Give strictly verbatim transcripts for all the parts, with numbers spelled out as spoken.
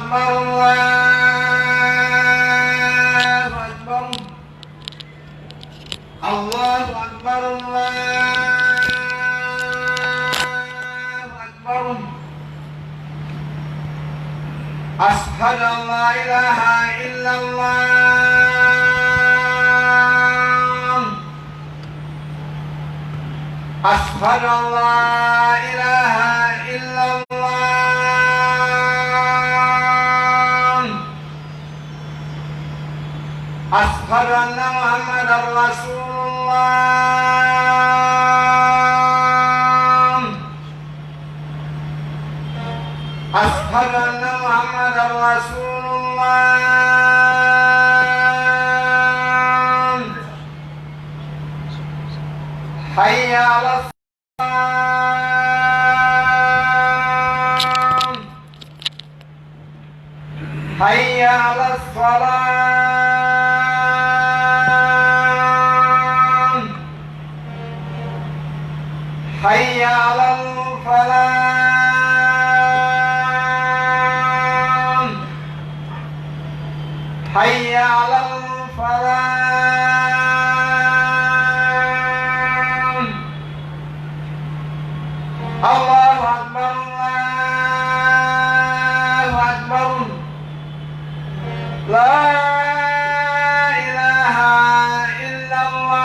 أكبر، الله أكبر. الله أكبر، الله أكبر. أشهد أن لا إله إلا الله. أشهد أن لا إله إلا الله. أشهد أن محمدا رسول الله. أشهد أن محمدا رسول الله. حي على الصلاة. حي على الصلاة. حي على الفلاح. حي على الفلاح. الله أكبر، الله أكبر. لا إله إلا الله.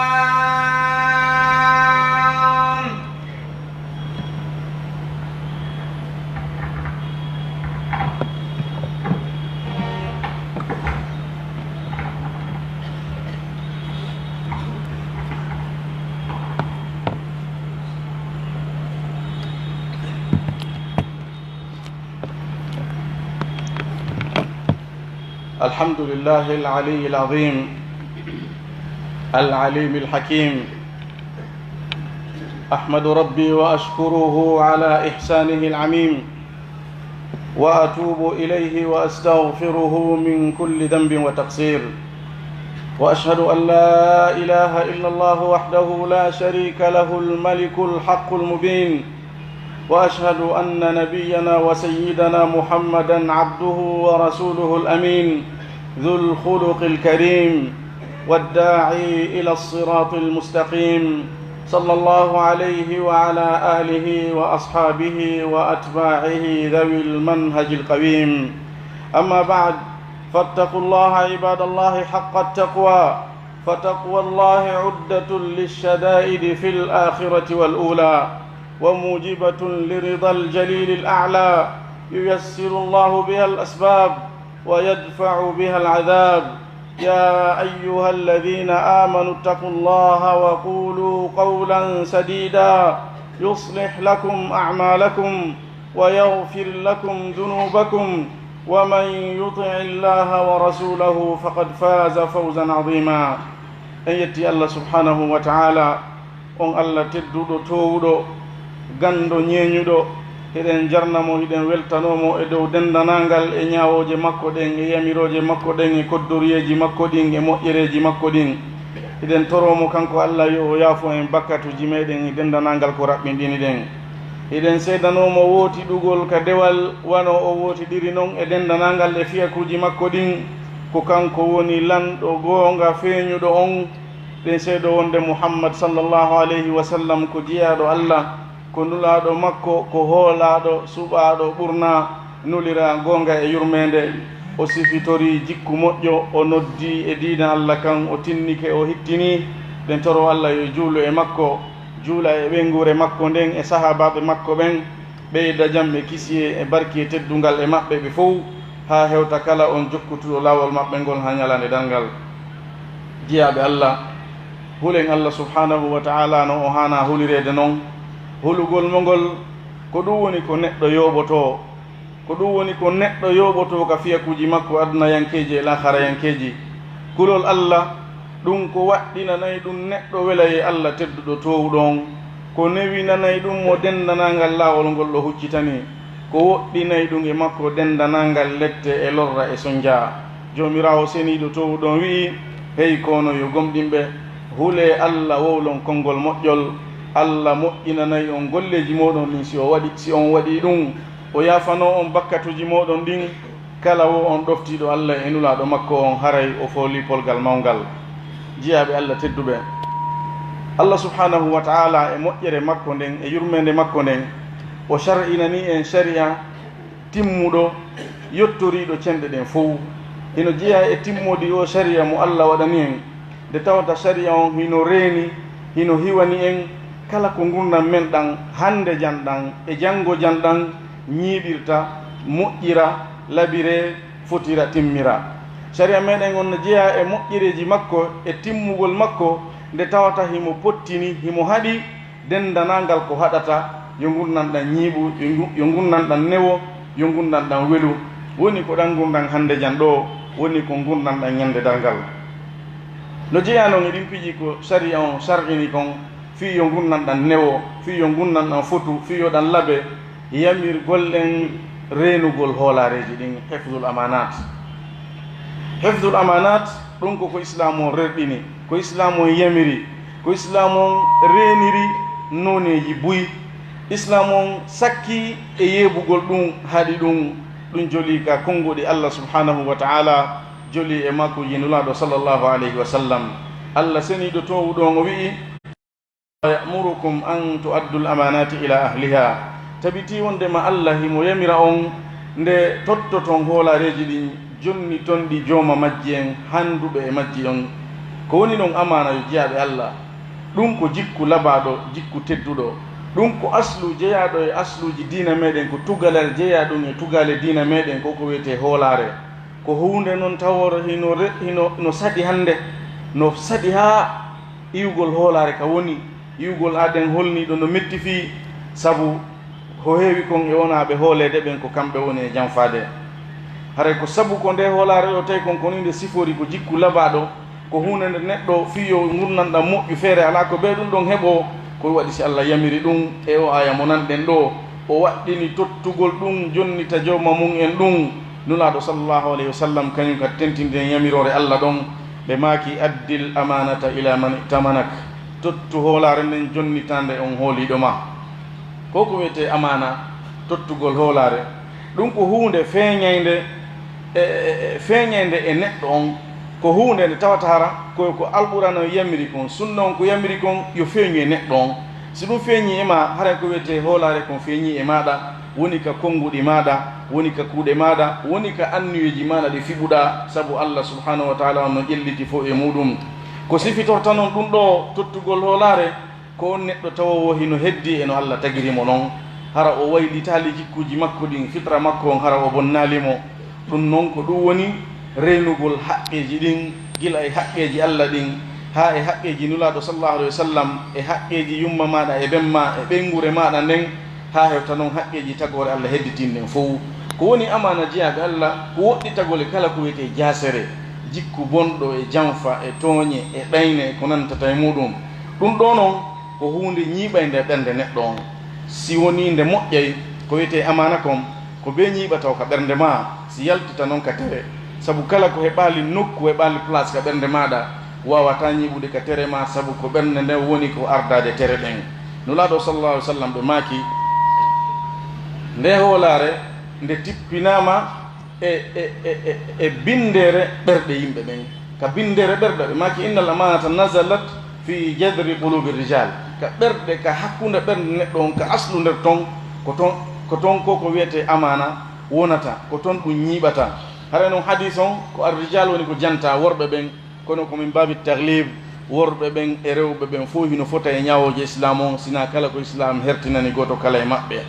الحمد لله العلي العظيم العليم الحكيم. أحمد ربي وأشكره على إحسانه العميم، وأتوب إليه وأستغفره من كل ذنب وتقصير، وأشهد أن لا إله إلا الله وحده لا شريك له الملك الحق المبين، وأشهد أن نبينا وسيدنا محمدا عبده ورسوله الأمين، ذو الخلق الكريم، والداعي إلى الصراط المستقيم، صلى الله عليه وعلى آله وأصحابه وأتباعه ذوي المنهج القويم. أما بعد، فاتقوا الله عباد الله حق التقوى، فتقوى الله عدة للشدائد في الآخرة والأولى، وموجبة لرضا الجليل الأعلى، ييسر الله بها الأسباب ويدفع بها العذاب. يا أيها الذين آمنوا اتقوا الله وقولوا قولا سديدا يصلح لكم أعمالكم ويغفر لكم ذنوبكم ومن يطع الله ورسوله فقد فاز فوزا عظيما. En yetti Allah subhanahu wa ta'ala, on Allah tedduɗo, toowuɗo, ganndo, ñeeñuɗo. Hiɗen jarna mo, hiɗen weltanoo mo e dow denndaangal e ñaawooje makko ɗen, e yamirooje makko ɗen, e koddoriyeeji makko ɗin, e moƴƴereeji makko ɗin. Hiɗen toroo mo kanko Allah yo o yaafo en bakkatuuji meɗen e denndaangal ko raɓɓinɗini ɗen. Hiɗen seedanoo mo wootiɗugol ka dewal, wano o wootidiri non e denndaangal e fiyakuuji makko ɗin. Ko kanko woni lanɗo goonga feeñuɗo on. Ɗen seedoo wonde Muhammad sallallahu alayhi wa sallam ko jiyaaɗo Allah, ko nulaaɗo makko, ko hoolaaɗo, suɓaaɗo, ɓurnaa, nuliraa goonga e yurmeende. O sifitorii jikku moƴƴo, o noddii e diina Allah kan, o tinnike, o hittinii. Ɗen toroo Allah yo juulu e makko, juula e ɓeynguure makko nden, e sahaabaaɓe makko ɓen. Ɓeyda jam e kisiyee e barki e teddungal e maɓɓe ɓe fow, haa hewta kala on jokkutuɗo laawol maɓɓe ngol haa ñalaande darngal. Jiyaaɓe Allah, hulen Allah subhaanahu wa ta'aalaa no o haanaa hulireede non. Hulugol mo ngol, ko ɗum woni ko neɗɗo yooɓotoo. Ko ɗum woni ko neɗɗo yooɓotoo ka fiyakuuji makko adunayankeeji e laakharayankeeji. Kulol Allah, ɗum ko waɗɗinanay ɗum neɗɗo wela e Allah tedduɗo toowuɗo on. Ko newinanay ɗum mo denndaangal laawol ngol o huccitani. Ko woɗɗinay ɗum e makko denndaangal lette e lorra e sonnjaa. Joomiraawo seniiɗo toowuɗo on wi'i, hey koono yo gomɗinɓe, hulee Allah wowlon konngol moƴƴol. Allah moƴƴinanay on golleeji mooɗon ɗin si o waɗi, si on waɗii ɗum. O yaafanoo on bakkatuuji mooɗon ɗin. Kala wo on ɗoftiiɗo Alla e Nulaaɗo makko on, haray o foolii polgal mawngal. Jiyaaɓe Alla tedduɓe, Alla subhaanahu wa ta'aalaa e moƴƴere makko nden e yurmeende makko nden, o shar'inanii en sari'a timmuɗo, yottoriiɗo cenɗe ɗen fow. Hino jeyaa e timmodi oo sari'a mo Alla waɗani en, nde tawata sari'a on hino reeni, hino hiwani en kala ko ngurndan men ɗan hannde jan ɗan e janngo jan ɗan ñiiɓirta, moƴƴira, labiree, fotira, timmira. Sariya meɗen on no jeyaa e moƴƴereeji makko e timmugol makko, nde tawata himo pottini, himo haɗi denndanangal ko haɗata yo ngurndan ɗan ñiiɓu, yo ngu-, yo ngurndan ɗan newo, yo ngurndan ɗan welu. Woni ko ɗan ngurndan hannde jan ɗoo, woni ko ngurndan ɗan ñande darngal. No jeyaa non e ɗin piiji ko sariya on sar'ini kon, fii yo ngurndan ɗan newo, fii yo ngurndan ɗan fotu, fii yo ɗan labe, yamirgol en reenugol hoolaareeji ɗin, hifdul amaanaat. Hifdul amaanaat, ɗun ko ko Islaamu on rerɗini, ko Islaamu on yamiri, ko Islaamu on reeniri nooneeji buy. Islaamu on sakkii e yeebugol ɗun, haɗi ɗun, ɗun jolii ka konnguɗi Alla subhaanahu wa ta'aalaa, jolii e maakuuji Nulaaɗo sallallaahu alayhi wa sallam. Alla seniiɗo toowuɗo on o wi'i, "Ya'murukum an tu'addul amaanaati ilaa ahlihaa." Tabitii wondema Alla himo yamira on nde tottoton hoolaareeji ɗin, jonniton ɗi jooma majji en, handuɓe e majji on. Ko woni non amaana yo jiyaaɓe Alla? Ɗun ko jikku labaaɗo, jikku tedduɗo. Ɗun ko aslu jeyaaɗo e asluuji diina meɗen, ko tugalal jeyaa ɗun e tugaale diina meɗen, ko ko wi'etee hoolaare. Ko huunde non tawoore hino re-, hino, no saɗi hannde, no saɗi haa iwgol hoolaare ka woni, iwgol aden holniiɗo no metti fii, sabu ko heewi kon e wonaaɓe hooleede ɓen ko kamɓe woni e janfaade. Haray ko sabu ko nde hoolaare ɗoo tawi kon ko ni nde siforii ko jikku labaaɗo, ko huunde nde neɗɗo fii yo ngurndan ɗan moƴƴu feere alaa ko bee ɗun ɗon heɓoo, ko waɗi si Alla yamiri ɗun e oo aaya mo nanɗen ɗoo, o waɗɗini tottugol ɗun jonnita jooma mun en ɗun. Nulaaɗo sallallaahu alayhi wa sallam kañun kadi tentindi en yamiroore Alla ɗon, ɓe maaki, "Addil amaanata ilaa man i'tamanak." Tottu hoolaare nden jonnitande on hooliiɗo ma. Ko ko wi'etee amaana, tottugol hoolaare, ɗun ko huunde feeñaynde e, e, e, feeñaynde e neɗɗo on, ko huunde nde tawata hara ko, ko Alqur'aana on yamiri kon, Sunna on ko yamiri kon yo feeñu e neɗɗo on. Si ɗun feeñii e maa, haray ko wi'etee hoolaare kon feeñii e maaɗa, woni ka konnguɗi maaɗa, woni ka kuuɗe maaɗa, woni ka anniyeeji maaɗa ɗi fiɓuɗaa, sabu Alla subhaanahu wa ta'aalaa on no ƴelliti fow e muuɗum. Ko sifitorta non ɗun ɗoo tottugol hoolaare, ko on neɗɗo tawoowo hino heddii e no Alla tagiri mo non, hara o waylitaali jikkuuji makko ɗin, fitra makko on hara o bonnaali mo. Ɗun non ko ɗun woni reenugol haqqeeji ɗin, gila e haqqeeji Alla ɗin, haa e haqqeeji Nulaaɗo sallallaahu alayhi wa sallam, e haqqeeji yumma maaɗa e ben maa, e ɓeynguure maaɗa nden, haa hewta non haqqeeji tagoore Alla hedditii ɗin fow. Ko woni amaana jiyaaɓe Alla, ko woɗɗitagol e kala ko wi'etee jaasere, jikku bonɗo e janfa e tooɲe e ɗayne e ko nantata e muuɗum. Ɗun ɗoo non ko huunde ñiiɓaynde e ɓernde neɗɗo on. Si wonii nde moƴƴay, ko wi'etee amaana kon, ko bee ñiiɓata o ka ɓernde maa, si yaltita non ka tere. Sabu kala ko heɓaali nokku, heɓaali place ka ɓernde maaɗa, waawataa ñiiɓude ka tere maa, sabu ko ɓernde nden woni ko ardaade tere ɗen. Nulaaɗo sallallaahu alayhi wa sallam ɓe maaki, nde hoolaare, nde tippinaama e, e, e, e, e binndeere ɓerɗe yimɓe ɓen. Ka binndeere ɓerɗe, ɓe maaki, "Innal amaanata nazalat fi jadri qulubi rijal." Ka ɓerɗe, ka hakkunde ɓernde neɗɗo on, ka aslu nder ton, ko ton, ko ton ko, ko wi'etee amaana wonata, ko ton ɗum ñiiɓata. Haray non hadis on, ko ar rijal woni ko janta worɓe ɓen, kono ko min baabi taglib, worɓe ɓen e rewɓe ɓen fof hino fota e ñaawooje Islaam on, sinaa kala ko Islaam hertinani gooto kala e maɓɓe.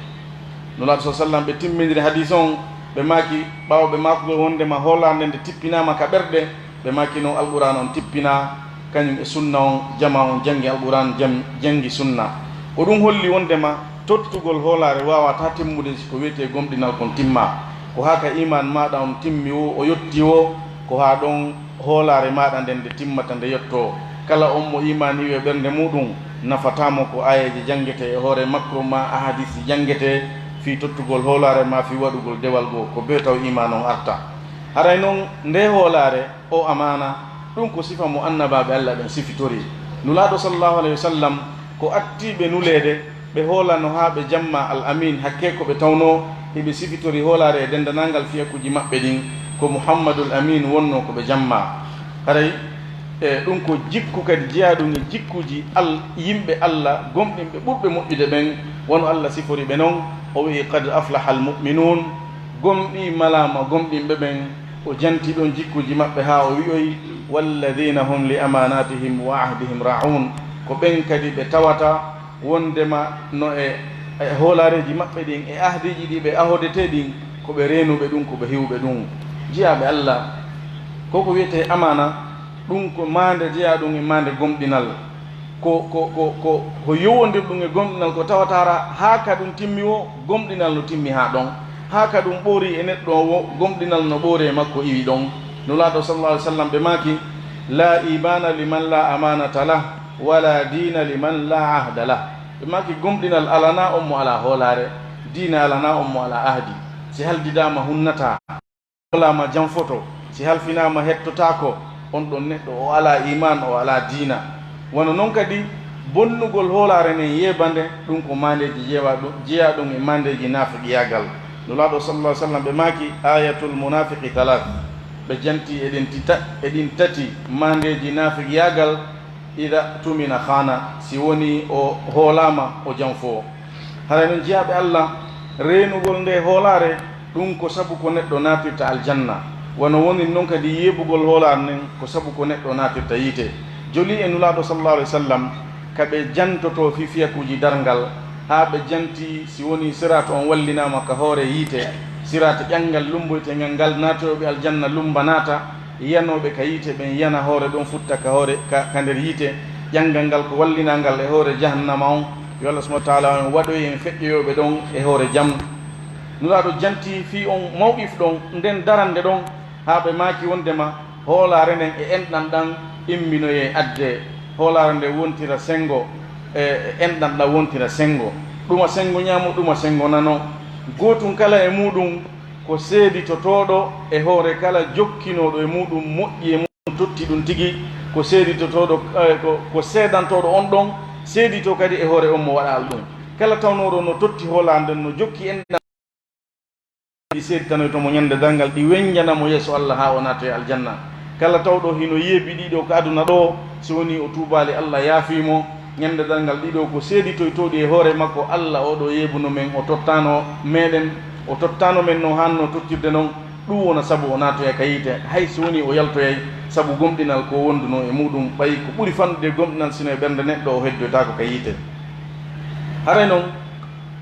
Nulaaɗo sallallaahu alayhi wa sallam, ɓe timmindiri hadis on, ɓe maaki, ɓaawo ɓe maakugol wondema hoolaare nde tippinaama ka ɓerɗe, ɓe maaki non Alqur'aana on tippinaa, kañum e sunna on, jamaa on janngi Alqur'aan, jam-, janngi sunna. Ko ɗum holli wondema tottugol hoolaare waawataa timmude si ko wi'etee gomɗinal kon timmaa. Ko haa ka iimaan maaɗa on timmi woo, o yotti woo, ko haa ɗon hoolaare maaɗa nden nde timmata nde yottoo. Kala on mo iimaan iwi e ɓernde muuɗum, nafataa mo ko aayeeje janngetee e hoore makko, maa ahadisi janngetee fii tottugol hoolaare, maa fii waɗugol dewal goo, ko bee taw iimaan on arta. Haray non, ndee hoolaare, oo amaana, ɗum ko sifa mo annabaaɓe Alla ɓen sifitori. Nulaaɗo, sallallaahu alayhi wa sallam, ko attii ɓe nuleede, ɓe hoolano haa ɓe jamma Al Amiin, hakkee ko ɓe tawnoo Hiɓe sifitori hoolaare e denndanangal fiyakuuji maɓɓe ɗin, ko Muhammadul Amiin wonnoo ko ɓe jammaa. Haray, e, ɗum ko jikku kadi jeyaaɗum e jikkuuji Al-, yimɓe Alla gomɗinɓe ɓurɓe moƴƴude ɓen, wano Alla sifori ɓe non, o wi'i, "Qad aflahal mu'minuun", gomɗii malaama gomɗinɓe ɓen, o janti ɗon jikkuuji maɓɓe haa o wi'oyi, "Walladiina hum li amaanaatihim wa ahdihim raa'uun", ko ɓen kadi ɓe tawata wondema no e, e hoolaareeji maɓɓe ɗin, e ahdiiji ɗi ɓe ahodetee ɗin, ko ɓe reenuɓe ɗum, ko ɓe hiwuɓe ɗum. Jiyaaɓe Alla, ko ko wi'etee amaana, ɗum ko maande jeyaaɗum e maande gomɗinal. Ko, ko, ko, ko, ko yowondirɗum e gomɗinal ko tawataara haa ka ɗum timmi wo, gomɗinal no timmi haa ɗon. Haa ka ɗum ɓoorii e neɗɗo on wo, gomɗinal no ɓoori e makko iwi ɗon. Nulaaɗo sallallahu alaihi wasallam ɓe maaki, "Laa iimaana liman laa amaanata lah." "Wala diina liman la ahda lah." Ɓe maaki, gomɗinal alanaa on mo alaa hoolaare, diina alanaa on mo alaa ahdi. Si haldidaama hunnataa, hoolaama janfoto, si halfinaama hettotaako, on ɗon neɗɗo o alaa iimaan, o alaa diina. Wano non kadi, bonnugol hoolaare nden yeebande, ɗum ko maandeeji jeewa-, ɗum, jeyaaɗum e maandeeji naafiqiyaagal. Nulaaɗo sallallahu alaihi wasallam ɓe maaki, "Ayatul munafiqi thalath." Ɓe janti e ɗin tita-, e ɗin tati maandeeji naafiqiyaagal, "Ida tumina khana", si wonii o hoolaama, o janfoo. Haray non, jiyaaɓe Alla, reenugol nde hoolaare, ɗum ko sabu ko neɗɗo naatirta aljanna. Wano woni non kadi yeebugol hoolaare nden, ko sabu ko neɗɗo naatirta yiite. Jolii e Nulaaɗo sallallahu alaihi wasallam, ka ɓe jantotoo fii fiyakuuji darngal, haa ɓe janti si wonii siraat on wallinaama ka hoore yiite, siraat ƴanngal lumboytengal ngal, naatoyooɓe aljanna lumba naata, yanooɓe ka yiite ɓen yana hoore ɗon futta ka hoore, ka, ka nder yiite, ƴanngal ngal ko wallinaa ngal e hoore jahannama on, yo Allah subhanahu wa ta'ala on waɗoy en feƴƴoyooɓe ɗon e hoore jam. Nulaaɗo janti fii on mawqif ɗon, nden darannde ɗon, haa ɓe maaki wondema hoolaare nden e enɗan ɗan imminoyee addee, hoolaare nden wontira senngo, e, e enɗan ɗan wontira senngo, ɗuma senngo ɲaamo, ɗuma senngo nano, gootun kala e muuɗun ko seeditotooɗo e hoore kala jokkinooɗo e muuɗun moƴƴi e mun totti ɗun tigi, ko seeditotooɗo, eh, ko, ko seedantooɗo on ɗon seeditoo kadi e hoore on mo waɗaali ɗun. Kala tawnooɗo no totti hoolaare nden, no jokki enɗan ɗi seeditanoyto mo ɲande darngal, ɗi wennjana mo yeeso Allah haa o naatoya aljanna. Kala tawɗo hino yeebi ɗiɗo ka aduna ɗoo, si wonii o tuubaali, Allah yaafii mo. Ɲande darngal ɗiɗo ko seeditoytooɗi e hoore makko, Allah oo ɗoo yeebuno men, o tottaano meɗen, o tottaano men no haannoo tottirde non, ɗum wona sabu o naatoya ka yiite, hay si wonii o yaltoyay sabu gomɗinal ko o wondunoo e muuɗum, ɓay ko ɓuri fanɗude e gomɗinal, si no e ɓernde neɗɗo, o heddoytaako ka yiite. Haray non,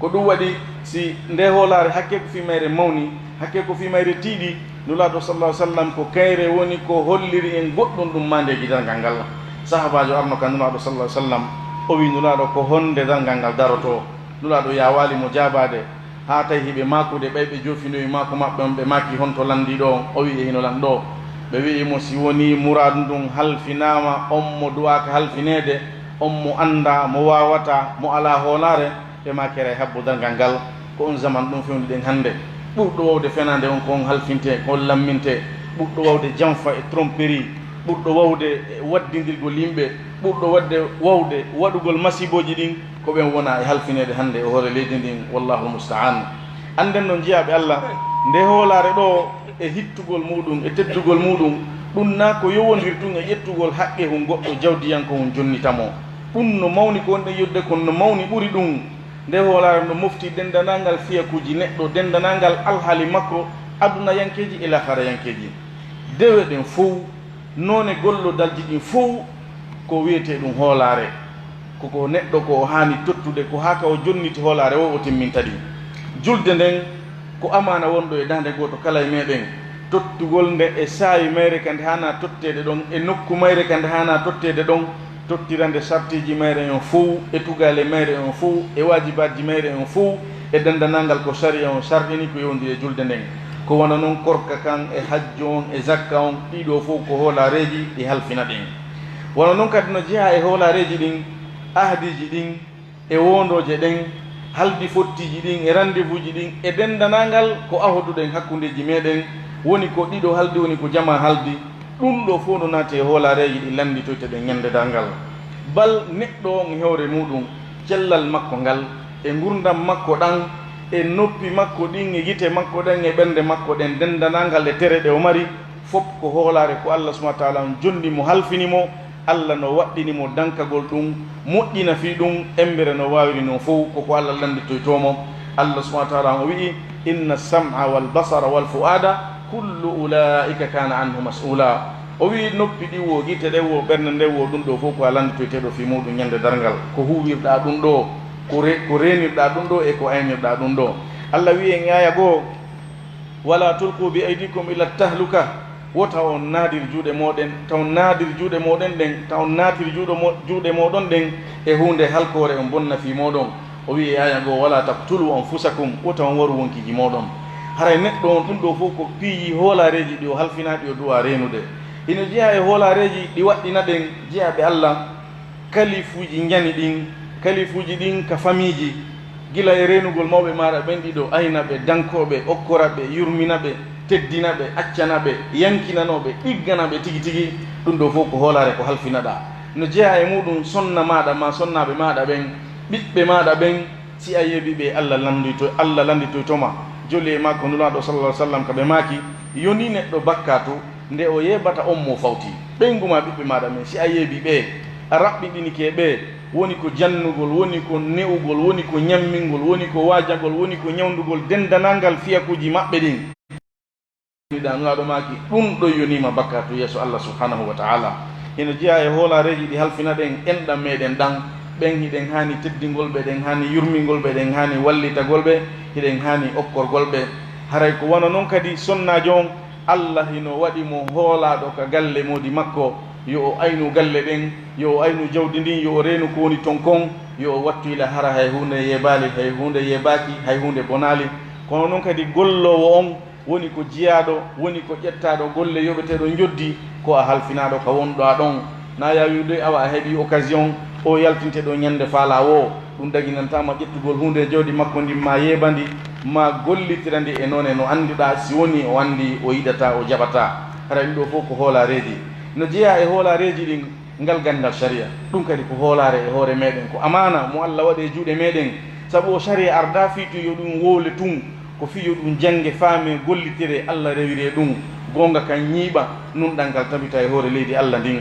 ko ɗum waɗi, si ndee hoolaare hakkee ko fii mayre mawni, hakkee ko fii mayre tiiɗi, Nulaaɗo sallallahu alaihi wasallam ko kayre woni ko holliri en goɗɗum ɗum maandeeji darngal ngal. Sahaabaajo arno ka Nulaaɗo sallallahu alaihi wasallam, o wi'i Nulaaɗo, "Ko honde darngal ngal darotoo?" Nulaaɗo yaawaali mo jaabaade, haa tawi hiɓe maakude, ɓay ɓe joofinoyi maaku maɓɓe on, ɓe maaki, "Honto lanndii ɗoo?" O wi'i, "E hino lan ɗoo." Ɓe wi'i mo, "Si wonii muraadu ndun halfinaama, on mo du'aaka halfineede, on mo anndaa, mo waawataa, mo alaa hoolaare," ɓe maaki, "Haray habbo darngal ngal, ko on zaman ɗum fewniɗen hannde. Ɓurɗo wawde fenaande on, ko on halfintee, ko on lammintee. Ɓurɗo wawde janfa e tromperie, ɓurɗo wawde waddindirgol yimɓe, ɓurɗo wadde wawde waɗugol masiibooji ɗin, ko ɓen wona e halfineede hannde e hoore leydi ndin, wallahul musta'an." Annden non, jiyaaɓe Allah, nde hoolaare ɗoo e hittugol muuɗum, e teddugol muuɗum, ɗum naa ko yowondir tun e ƴettugol haqqe hun goɗɗo jawdiyanko hun jonnita mo. Ɗum no mawni ko wonɗen yeddude kon, no mawni ɓuri ɗum. Nde hoolaare no mofti denndanangal fiyakuuji neɗɗo, denndanangal alhaali makko, adunayankeeji e laakarayankeeji. Dewe ɗen fow, noone gollodalji ɗin fow, ko wi'etee ɗum hoolaare. Ko ko neɗɗo ko o haani tottude, ko haa ka o jonniti hoolaare o, o timminta ɗi. Julde nden ko amaana wonɗo e daande gooto kala e meɗen. Tottugol nde e saa'i mayre ka nde haanaa totteede ɗon, e nokku mayre ka nde haanaa totteede ɗon, tottirande sartiiji mayre on fow, e tugaale mayre on fow, e waajibaaji mayre on fow, e denndanangal ko sariya on sarɗini ko yowondiri e julde nden. Ko wano non korka kan, e hajju on, e zakka on, ɗii ɗoo fow ko hoolaareeji ɗi halfina ɗen. Wano non kadi no jeyaa e hoolaareeji ɗin, ahdiiji ɗin, e wondooje ɗen, haldi fottiiji ɗin, e rendez-vous ji ɗin, e denndanangal ko ahoduɗen hakkundeeji meɗen, woni ko ɗiɗo haldi, woni ko jamaa haldi, ɗum ɗoo fow no naati e hoolaareeji ɗi lannditoyteɗen ɲande darngal. Bal neɗɗo on e hoore muuɗum, cellal makko ngal, e ngurndan makko ɗan, e noppi makko ɗin, e gite makko ɗen, e ɓernde makko ɗen, denndanangal e tere ɗe o mari, fof ko hoolaare ko Allah subhanahu wa ta'ala on jonndi mo, halfini mo. Allah no waɗɗini mo dankagol ɗum, moƴƴina fii ɗum, embere no waawiri non fof, ko ko Allah lannditoytoo mo. Allah subhanahu wa ta'ala on o wi'i, "Inna sam'a wal basara wal fu'ada kullu ula'ika kana anhu mas'ula." O wi'i, "Noppi ɗin wo, gite ɗen wo, ɓernde nden wo, ɗum ɗo fof ko a lannditoyteeɗo fii muɗum ñande darngal. Ko huuwirɗaa ɗum ɗo, ko re-, ko reenirɗaa ɗum ɗo, e ko aynirɗaa ɗum ɗo." Allah wi'i en e aaya goo, "Wala tulqu bi aydikum ila tahluka." Wota on naadir juuɗe mooɗen, ta on naadir juuɗe mooɗen ɗen, ta on naatir juuɗo mo-, juuɗe mooɗon ɗen e huunde halkoore, on bonna fii mooɗon. O wi'i e aaya goo, "Wala taqtulu anfusakum." Wota on waru wonkiji mooɗon. Haray neɗɗo on, ɗum ɗo fof ko piiji hoolaareeji ɗi o halfinaa, ɗi o du'aa reenude. Hino jeyaa e hoolaareeji ɗi waɗɗina ɗen jeyaaɓe Allah. Kalifuuji njani ɗin, kalifuuji ɗin ka famiiji, gila e reenugol mawɓe maaɗa ɓen ɗiɗo, ayna ɓe, dankoo ɓe, okkora ɓe, yurmina ɓe, teddina ɓe, accana ɓe, yankinanoo ɓe, ɗiggana ɓe tigi tigi, ɗum ɗoo fof ko hoolaare ko halfinaɗaa. No jeyaa e muuɗum sonna maaɗa maa sonnaaɓe maaɗa ɓen, ɓiɓɓe maaɗa ɓen, si a yeebii ɓe, Allah lanndito-, Allah lannditoyto ma. Joli e makko Nulaaɗo sallallaahu alayhi wa sallam ka ɓe maaki, yonii neɗɗo bakkaatu, nde o yeebata on mo fawti. Ɓeyngu maa ɓiɓɓe maaɗa men, si a yeebii ɓe, a raɓɓiɗinike ɓe, woni ko jannugol, woni ko ne'ugol, woni ko ñammingol, woni ko waajagol, woni ko ñawndugol denndanangal fiyakuuji maɓɓe ɗin. Nulaaɗo maaki, ɗum ɗon yonii ma bakkaatu yeeso Allah subhaanahu wa ta'aala. Hino jeyaa e hoolaareeji ɗi halfina ɗen, enɗam meɗen ɗan. Ɓen hiɗen haani teddingol ɓe, ɗen haani yurmingol ɓe, ɗen haani wallitagol ɓe, hiɗen haani okkorgol ɓe. Haray ko wano non kadi sonnaajo on, Allah hino waɗi mo hoolaaɗo ka galle moodi makko, yo o aynu galle ɗen, yo o aynu jawdi ndin, yo o reenu ko woni ton kon, yo o wattu yila hara hay huunde yeebaali, hay huunde yeebaaki, hay huunde bonaali. Kono non kadi golloowo on woni ko jiyaaɗo, woni ko ƴettaaɗo golle yoɓeteeɗo njoddi, ko a halfinaaɗo ka wonɗaa ɗon. Na yaa wi'ude awa a heɓii occasion, o yaltinte ɗo ñande faalaa woo. Ɗum daginantaa ma ƴettugol huunde e jawdi makko ndin, maa yeeba ndi, maa gollitira ndi e noone no annduɗaa, si wonii o anndii, o yiɗataa, o jaɓataa. Haray ɗum ɗoo fof ko hoolaareeji. No jeyaa e hoolaareeji ɗin ngal ganndal sariya. Ɗum kadi ko hoolaare e hoore meɗen, ko amaana mo Allah waɗi e juuɗe meɗen. Sabu o sariya ardaa fii tun yo ɗum wowle tun, ko fii yo ɗum jannge, faamee, gollitire, Allah rewiree ɗum. Goonga kan ñiiɓa, nunɗal ngal tabita e hoore leydi Allah ndin.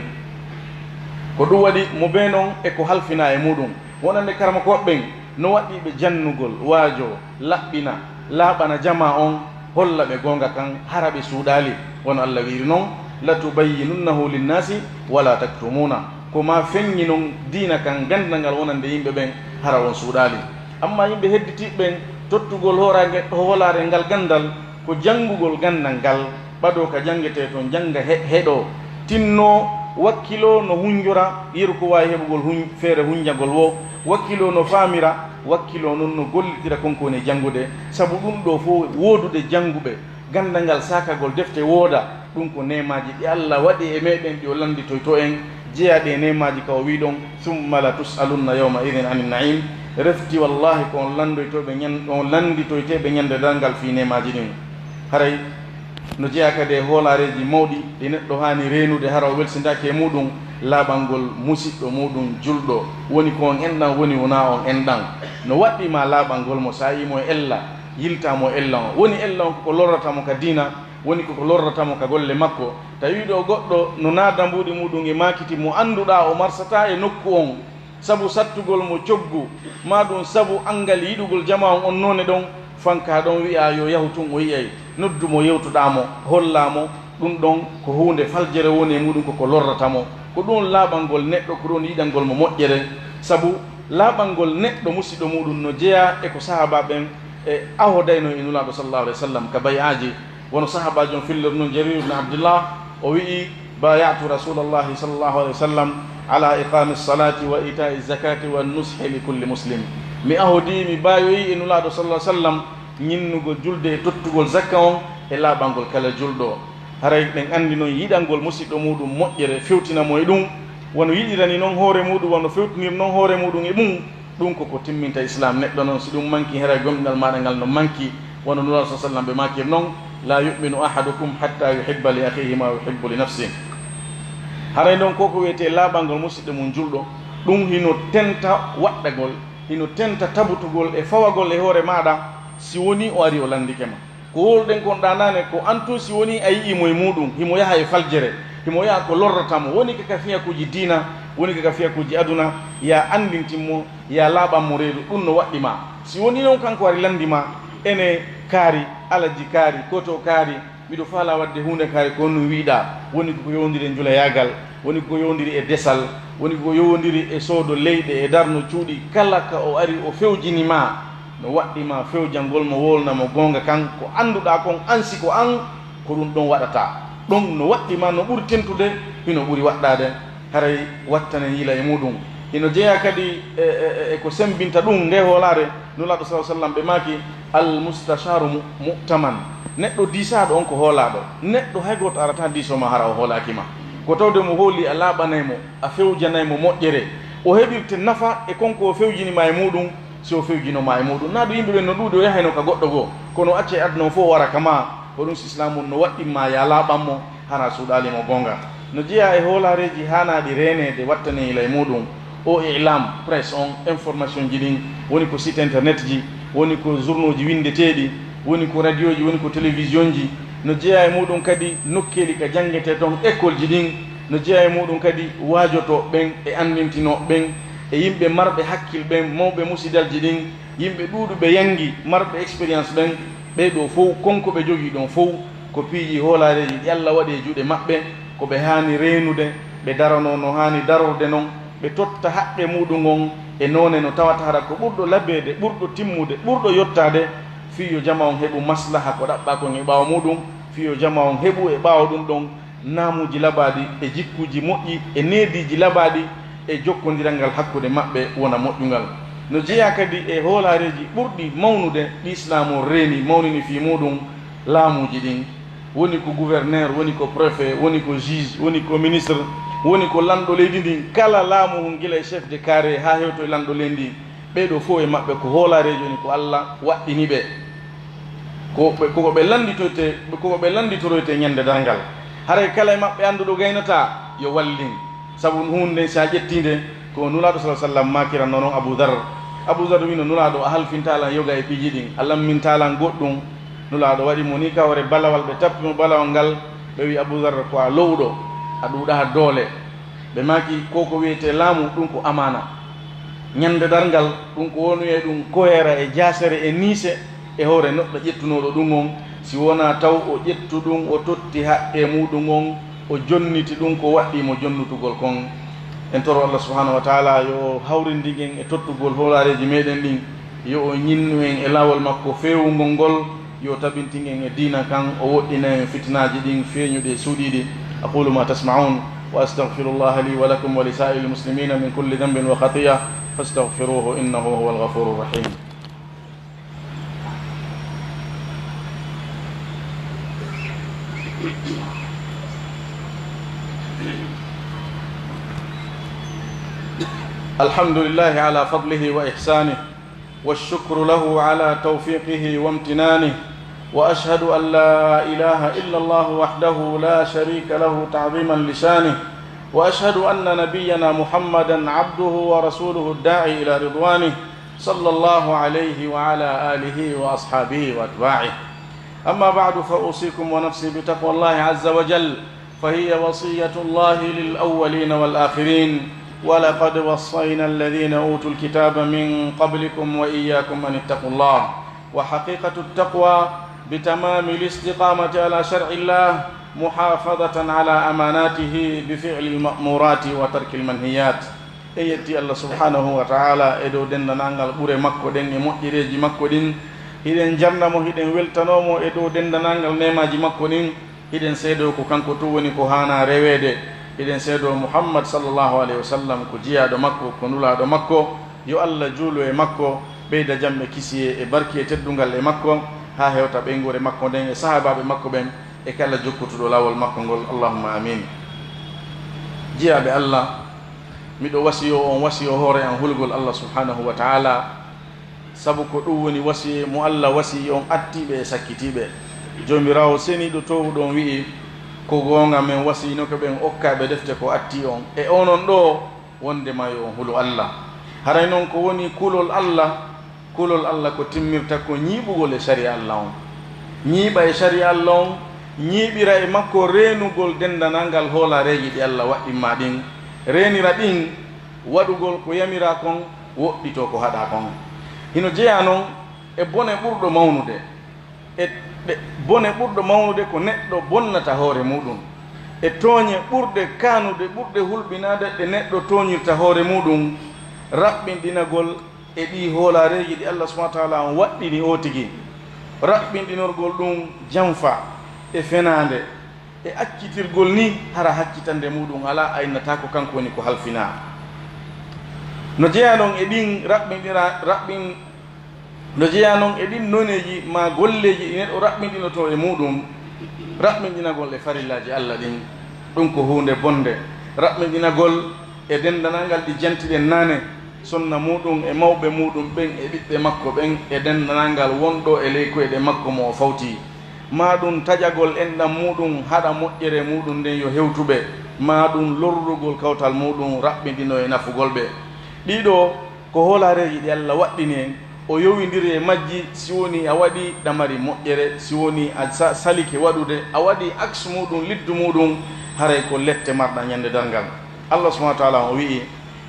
Ko ɗum waɗi mo bee non e ko halfinaa e muuɗum. Wonande karamokooɓe ɓen no waɗɗii ɓe jannugol, waajoo, laɓɓina, laaɓana jamaa on, holla ɓe goonga kan, hara ɓe suuɗaali, wano Allah wi'iri non, "Latubayyinunnahu linnaasi wala taktumuuna." Ko maa feññinon diina kan, ganndal ngal wonande yimɓe ɓen, hara on suuɗaali. Ammaa yimɓe hedditiiɓe ɓen, tottugol hooraange-, hoolaare ngal ganndal, ko janngugol ganndal ngal, ɓadoo ka janngetee ton, jannga he-, heɗoo, tinnoo, wakkiloo no hunjora, yeru ko waawi heɓugol hun-, feere hunjagol woo, wakkiloo no faamira, wakkiloo non no gollitira kon ko woni janngude. Sabu ɗum ɗoo fof, woodude jannguɓe, ganndal ngal saakagol defte wooda, ɗum ko neemaaji ɗi Allah waɗi e meɗen, ɗi o lannditoyto en, jeyaa ɗi e neemaaji ka o wi'i ɗon, "Summa la tus'alunna yawma idin anin na'im." Refti wallaahi ko on lanndoytooɓe ñan-, on lannditoyteeɓe ñande darngal fii neemaaji ɗin. Haray no jeyaa kadi e hoolaareeji mawɗi ɗi neɗɗo haani reenude hara o welsindaaki e muuɗum, laaɓangol musiɗɗo muuɗum julɗo, woni ko on enɗan, woni wonaa on enɗan. No waɗɗii ma laaɓangol mo, so a yi'ii mo e ella, yiltaa mo e ella on. Woni ella on ko ko lorrata mo ka diina, woni ko ko lorrata mo ka golle makko. Tawi ɗoo goɗɗo no naada mbuuɗi muuɗum e maakiti mo annduɗaa o marsataa e nokku on, sabu sattugol mo coggu, maa ɗum sabu anngal yiɗugol jamaa on on noone ɗon, fankaa ɗon wi'aa yo yahu tun o yi'ay, noddu mo yewtoɗaa mo, hollaa mo, ɗum ɗon ko huunde faljere woni e muuɗum ko ko lorrata mo. Ko ɗum laaɓangol neɗɗo, ko ɗum yiɗangol mo moƴƴere, sabu laaɓangol neɗɗo musiɗɗo muuɗum no jeyaa e ko sahaabaa ɓen e ahodayno e Nulaaɗo sallallaahu alayhi wa sallam ka bay'aaji. Wano sahaabaajo on filliri non, Jarir ibn Abdullah, o wi'i, "Baya'tu Rasulallahi sallallahu alayhi wa sallam ala iqami salati wa ita'i zakati wa nushi li kulli muslim." Mi ahodii, mi baayoyii e Nulaaɗo sallallahu alayhi wa sallam ñinnugol julde e tottugol zakka on e laaɓangol kala julɗo. Haray ɗen anndi non yiɗangol musiɗɗo muuɗum moƴƴere fewtina mo e ɗum, wano yiɗirani non hoore muuɗum, wano fewtinir non hoore muuɗum e ɗum. Ɗum ko ko timminta Islaam neɗɗo non, si ɗum manki, haray gomɗinal maaɗa ngal no manki. Wano Nulaaɗo sallallaahu alayhi wa sallam ɓe maakiri non, "La yu'minu ahadukum hatta yuhibba li akhihi ma yuhibbu li nafsih." Haray non ko ko wi'etee laaɓangol musiɗɗo mum julɗo, ɗum hino tenta waɗɗagol, hino tenta tabutugol e fawagol e hoore maaɗa, Si wonii o arii o lanndike ma. Ko hooluɗen kon ɗaa naane, ko an tun si wonii a yi'ii mo e muuɗum, himo yaha e faljere, himo yaha ko lorrata mo, woni ka ka fiyakuuji diina, woni ka ka fiyakuuji aduna, yo a anndintin mo, yo a laaɓan mo reedu, ɗum no waɗɗi ma. Si wonii non kanko ari lanndi ma, ene kaari, alaji kaari, koto kaari, miɗo faalaa waɗde huunde kaari ko honɗum wi'uɗaa, woni ko yowondiri e njulayaagal, woni ko yowondiri e desal, woni ko yowondiri e soodo leyɗe e darno cuuɗi, kala ka o ari o fewjini ma, no waɗɗi ma fewjangol mo, wowlna mo goonga kan, ko annduɗaa kon, an si ko an, ko ɗum ɗon waɗata. Ɗum no waɗɗi ma, no ɓuri tentude, hino ɓuri waɗɗaade, haray wattanen yila e muuɗum. Hino jeyaa kadi e, e, e, e ko semmbinta ɗum, nde hoolaare, Nulaaɗo, sallallaahu alayhi wa sallam, ɓe maaki, "Al mustashaaru mu-, mu'taman." Neɗɗo diisaaɗo on ko hoolaaɗo. Neɗɗo hay gooto arataa diisoo ma hara o hoolaaki ma. Ko tawde mo hoolii a laaɓanay mo, a fewjanay mo moƴƴere. O heɓirte nafa e kon ko o fewjini ma e muuɗum, si o fewjino ma e muuɗum. Naa ɗum yimɓe ɓen no ɗuuɗi, o yahayno ka goɗɗo goo. Kono o accay aduna on fof o wara ka maa. Ko ɗum si Islaamu on no waɗɗin ma yo a laaɓan mo, hara a suuɗaali mo goonga. No jeyaa e hoolaareeji haanaaɗi reeneede, wattanen yila e muuɗum. O i'laam, presse on, information ji ɗin, woni ko site internet ji, woni ko journaux ji winndeteeɗi, woni ko radio ji, woni ko télévision ji. No jeyaa e muuɗum kadi nokkeeli ka janngetee ton, école ji ɗin. No jeyaa e muuɗum kadi waajotooɓe ɓen e anndintinooɓe ɓen e yimɓe marɓe hakkil ɓen, mawɓe musidalji ɗin, yimɓe ɗuuɗuɓe yanngi, marɓe expérience ɓen, ɓee ɗoo fow, kon ko ɓe jogii ɗon fow, ko piiji hoolaareeji ɗi Alla waɗi e juuɗe maɓɓe, ko ɓe haani reenude, ɓe daranoo no haani darorde non, ɓe totta haqqe muuɗum on e noone no tawata hara ko ɓurɗo labeede, ɓurɗo timmude, ɓurɗo yottaade, fii yo jama on heɓu maslaha ko ɗaɓɓaa kon e ɓaawo muuɗum, fii yo jama on heɓu e ɓaawo ɗum ɗon naamuuji labaaɗi e jikkuuji moƴƴi e neediiji labaaɗi e jokkondiral ngal hakkunde maɓɓe wona moƴƴungal. No jeyaa kadi e hoolaareeji ɓurɗi mawnude ɗi Islaamu on reeni, mawnini fii muuɗum laamuuji ɗin. Woni ko gouverneur, woni ko préfet, woni ko juge, woni ko ministre, woni ko lanɗo leydi ndin. Kala laamu ngun, gila e chef de carré haa hewto e lanɗo leydi ndin, ɓee ɗoo fow e maɓɓe ko hoolaareejo woni ko Alla waɗɗini ɓe. Ko ɓe, ko ko ɓe lannditoyte-, ko ko ɓe lannditoroytee ñande darngal. Haray kala e maɓɓe annduɗo gaynataa, yo wallin. Sabu huunde nden, si a ƴettii nde, ko Nulaaɗo, sallallaahu alayhi wa sallam, maakirannoo non Abu Dharr. Abu Dharr wi'no Nulaaɗo, "A halfintaa lan yoga e piiji ɗin, a lammintaa lan goɗɗum." Nulaaɗo waɗi mo nii ka hoore balawal, ɓe tappi mo balawal ngal, ɓe wi'i, "Abu Dharr, ko a lo'uɗo, a ɗuuɗaa doole." Ɓe maaki, "Ko ko wi'etee laamu, ɗum ko amaana. Ñande darngal, ɗum ko woni e ɗum koyeera e jaasere e niise e hoore neɗɗo ƴettunooɗo ɗum on, si wonaa taw o ƴettu ɗum, o totti haqqee muuɗum on, o jonniti ɗum ko waɗɗii mo jonnutugol kon." En toro Allah subhanahu wa taala yo o hawrindin en e tottugol hoolaareeji meɗen ɗin, yo o ñinnu en e laawol makko feewungol ngol, yo tabintin en e diina kan, o woɗɗina en fitinaaji ɗin feeñuɗi e suuɗiiɗi. أقول ما تسمعون، وأستغفر الله لي ولكم ولسائر المسلمين من كل ذنب وخطيئة، فاستغفروه إنه هو الغفور الرحيم. الحمد لله على فضله وإحسانه، والشكر له على توفيقه وامتنانه، وأشهد أن لا إله إلا الله وحده لا شريك له تعظيما لشانه، وأشهد أن نبينا محمدا عبده ورسوله الداعي إلى رضوانه، صلى الله عليه وعلى آله وأصحابه وأتباعه. أما بعد، فأوصيكم ونفسي بتقوى الله عز وجل، فهي وصية الله للأولين والآخرين، ولقد وصينا الذين أوتوا الكتاب من قبلكم وإياكم أن اتقوا الله. وحقيقة التقوى بتمام الاستقامة على شرع الله، محافظة على أماناته بفعل المأمورات وترك المنهيات. En yetti Allah subhanahu wa ta'ala e dow dendanangal ɓure makko ɗen e moƴƴereeji makko ɗin. Hiɗen jarna mo, hiɗen weltanoo mo e dow dendanangal neemaaji makko ɗin. Hiɗen seedoo ko kanko tun woni ko haanaa reweede. Hiɗen seedoo Muhammad sallallahu alayhi wa sallam ko jiyaaɗo makko, ko nulaaɗo makko. Yo Allah juulu e makko, ɓeyda jam e kisiyee e barki e teddungal e makko, haa hewta ɓeynguure makko nden e sahaabaaɓe makko ɓen e kala jokkutuɗo laawol makko ngol. Allahumma amin. Jiyaaɓe Allah, miɗo wasiyoo on wasiyoo hoore an hulugol Allah subhanahu wa ta'ala, sabu ko ɗum woni wasiyee mo Allah wasiyii on attiiɓe e sakkitiiɓe. Joomiraawo seniiɗo toowuɗo on wi'i, "Ko goonga, men wasiyinoke ɓen okkaaɓe defte ko attii on." E onon ɗoo, wondema yo on hulu Allah. Haray non ko woni kulol Allah, Kulol Alla ko timmirta ko ñiiɓugol e sariya Alla on. Ñiiɓa e sariya Alla on, ñiiɓira e makko reenugol denndanangal hoolaareeji ɗi Alla waɗɗin maa ɗin. Reenira ɗin, waɗugol ko yamiraa kon, woɗɗitoo ko haɗaa kon. Hino jeyaa non e bone ɓurɗo mawnude, e ɗe, bone ɓurɗo mawnude ko neɗɗo bonnata hoore muuɗum, e tooñe ɓurɗe kaanude, ɓurɗe hulɓinaade ɗe neɗɗo tooñirta hoore muuɗum, raɓɓinɗinagol e ɗii hoolaareeji ɗi Allah subhanahu wa taala on waɗɗini oo tigi, raɓɓinɗinorgol ɗum janfa e fenaande e accitirgol ni hara haccitannde muuɗum alaa, aynata ko kanko woni ko halfinaa. No jeyaa non e ɗin raɓɓinɗira-, raɓɓin-, no jeyaa non e ɗin noneeji maa golleeji ɗi neɗɗo raɓɓinɗinotoo e muuɗum, raɓɓinɗinagol e farillaaji Allah ɗin, ɗum ko huunde bonnde, raɓɓinɗinagol e denndanangal ɗi jantiɗen naane, sonna muuɗum e mawɓe muuɗum ɓen e ɓiɓɓe makko ɓen e denndanangal wonɗo e ley koyɗe makko mo o fawtii, maa ɗum taƴagol enɗam muuɗum haɗa moƴƴere muuɗum nden yo hewtu ɓe, maa ɗum lorrugol kawtal muuɗum raɓɓinɗinoo e nafugol ɓe. Ɗii ɗoo ko hoolaareeji ɗi Allah waɗɗini en, o yowindiri e majji, si wonii a waɗii ɗa mari moƴƴere, si wonii a sa-, salike waɗude, a waɗii aks muuɗum, liddu muuɗum, haray ko lette marɗa ñande darngal. Allah subhanahu wa taala on wi'i,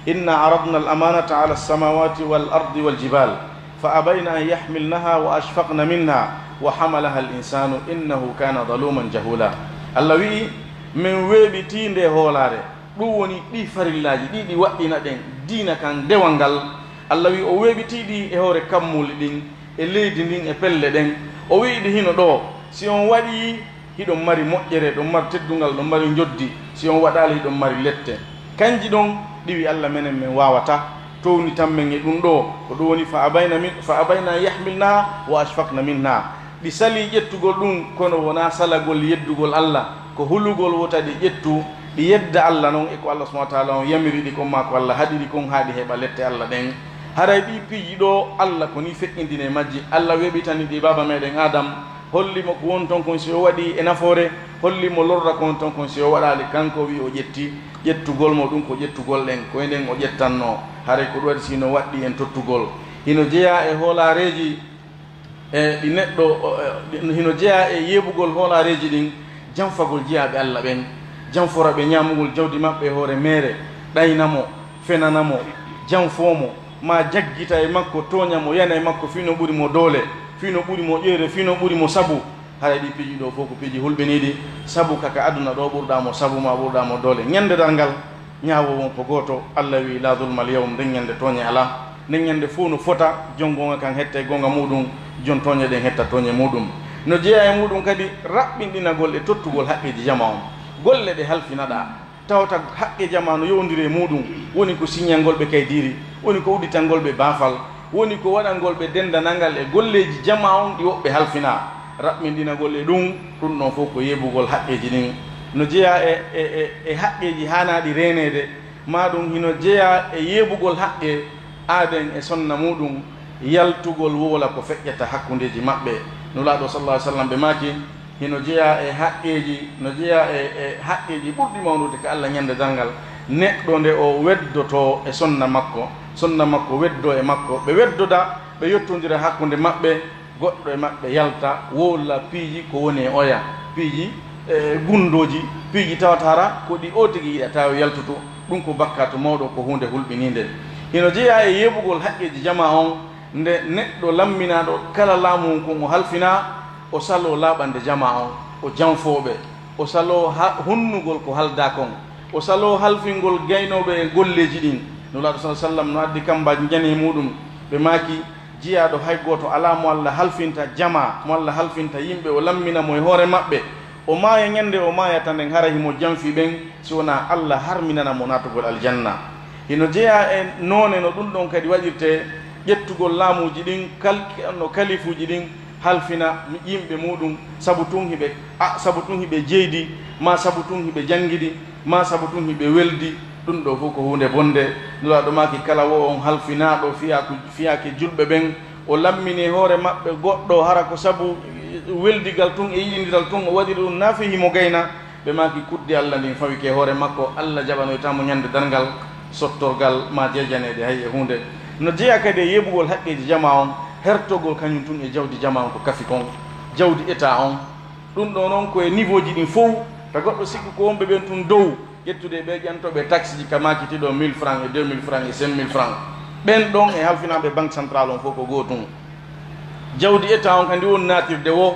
"Inna aradna al amanata ala samawati wal ardi wal jibal, fa abayna an yahmilnaha wa ashfaqna minha wa hamalaha al insanu innahu kana zaluman jahula." Allah wi'i, "Min weeɓitii nde hoolaare." Ɗum woni ɗii farillaaji, ɗii ɗi waɗɗina ɗen diina kan dewal ngal. Alla wi'i o weeɓitii ɗi e hoore kammuuli ɗin, e leydi ndin, e pelle ɗen. O wi'i ɗi hino ɗoo, si on waɗii, hiɗon mari moƴƴere, ɗon mari teddungal, ɗon mari njoddi. Si on waɗaali, hiɗon mari lette. Kanji ɗon, ɗiwi Alla menen men waawata, townitan men e ɗum ɗoo. Ko ɗum woni fa abayna min, fa abayna yahmilna wa ashfaqna minha. Ɗi salii ƴettugol ɗum, kono wonaa salagol yeddugol Alla, ko hulugol wota ɗi ƴettu, ɗi yedda Alla non e ko Alla subhanahu wa taala on yamiri ɗi kon, maa ko Alla haɗiri kon, haa ɗi heɓa lette Alla ɗen. Haray ɗii piiji ɗoo, Alla ko nii feƴƴindini e majji. Alla weeɓitani ɗi baaba meɗen Aadam, holli mo ko woni ton kon, si o waɗii e nafoore, holli mo lorra ko woni ton kon, si o waɗaali. Kanko wi'i o ƴetti, ƴettugol mo ɗum ko ƴettugol ɗen, ko e nden o ƴettannoo. Haray ko ɗum waɗi si hino waɗɗii en tottugol. Hino jeyaa e hoolaareeji e ɗi neɗɗo, o, e, ɗi, hino jeyaa e yeebugol hoolaareeji ɗin, janfagol jiyaaɓe Alla ɓen, janfora ɓe ñaamugol jawdi maɓɓe e hoore meere, ɗayna mo, fenana mo, janfoo mo, maa jaggita e makko, tooña mo, yana e makko fii no ɓuri mo doole, fii no ɓuri mo ƴoyre, fii no ɓuri mo sabu. Haray ɗii piiji ɗoo fow ko piiji hulɓiniiɗi, sabu ka, ka aduna ɗoo ɓurɗaa mo sabu maa ɓurɗaa mo doole. Ñande darngal, ñaawoowo on ko gooto, Alla wi'i, "Laa zulma al yawm", nden ñande tooñe alaa. Nden ñande fow no fota, jon goonga kan hetta e goonga muuɗum, jon tooñe ɗen hetta tooñe muuɗum. No jeyaa e muuɗum kadi raɓɓinɗinagol e tottugol haqqeeji jamaa on. Golle ɗe halfinaɗaa, tawata haqqe jamaa no yowondiri e muuɗum, woni ko siññangol ɓe kaydiiri, woni ko udditangol ɓe baafal, woni ko waɗangol ɓe denndanangal e golleeji jamaa on ɗi woɓɓe halfinaa, raɓɓinɗinagol e ɗum, ɗum ɗon fow ko yeebugol haqqeeji ɗin. No jeyaa e, e, e, e haqqeeji haanaaɗi reeneede, maa ɗum hino jeyaa e yeebugol haqqe aaden e sonna muuɗum, yaltugol wowla ko feƴƴata hakkundeeji maɓɓe. Nulaaɗo sallallahu alaihi wasallam ɓe maaki, hino jeyaa e haqqeeji, no jeyaa e, e haqqeeji ɓurɗi mawnude ka Alla ñande darngal, neɗɗo nde o weddotoo e sonna makko, sonna makko weddoo e makko, ɓe weddoda, ɓe yottondira hakkunde maɓɓe, goɗɗo e maɓɓe yalta, wowla piiji ko woni e oya, piiji, e, gundooji, piiji tawata hara ko ɗi o tigi yiɗata yo yaltutu, ɗum ko bakkaatu mawɗo, ko huunde hulɓiniinde. Hino jeyaa e yeebugol haqqeeji jamaa on, nde neɗɗo lamminaaɗo kala laamu on kon o halfinaa, o saloo laaɓande jamaa on, o janfoo ɓe, o saloo ha-, hunnugol ko haldaa kon, o saloo halfingol gaynooɓe e golleeji ɗin. Nulaaɗo sallallahu alaihi wasallam no addi kambaaji njani e muuɗum, ɓe maaki, jiyaaɗo hay gooto alaa mo Alla halfinta jamaa, mo Alla halfinta yimɓe, o lammina mo e hoore maɓɓe, o maaya ñande o maayata nden, hara himo janfi ɓen, si wonaa Alla harminana mo naatugol aljanna. Hino jeyaa e noone no ɗum ɗon kadi waɗirtee, ƴettugol laamuuji ɗin, kal-, no kalifuuji ɗin halfina yimɓe muuɗum, sabu tun hiɓe, a, sabu tun hiɓe jeydi, maa sabu tun hiɓe janngidi, maa sabu tun hiɓe weldi. Ɗum ɗoo fow ko huunde bonnde. Nulaaɗo maaki, kala wo on halfinaaɗo fiyaaku-, fiyaake julɓe ɓen, o lammini e hoore maɓɓe goɗɗo, hara ko sabu weldigal tun e yiɗindiral tun, o waɗiri ɗum naa fii himo gayna. Ɓe maaki, kuddi Alla ndin fawike e hoore makko, Alla jaɓanoytaa mo ñande darngal sottorgal maa jeejaneede hay e huunde. No jeyaa kadi e yeɓugol haqqeeji jamaa on, hertogol kañum tun e jawdi jamaa on ko kafi kon, jawdi État on. Ɗun ɗoo non ko e niveauji ɗin fow, ta goɗɗo sikku ko wonɓe ɓen tun dow, ƴettude e ɓee ƴantooɓe taxeji ka maakiti ɗoo mille francs e deux mille francs e cinq mille francs. Ɓen ɗon e halfinaaɓe Banque Centrale on fow ko gootun. Jawdi État on ka ndi woni naatirde woo,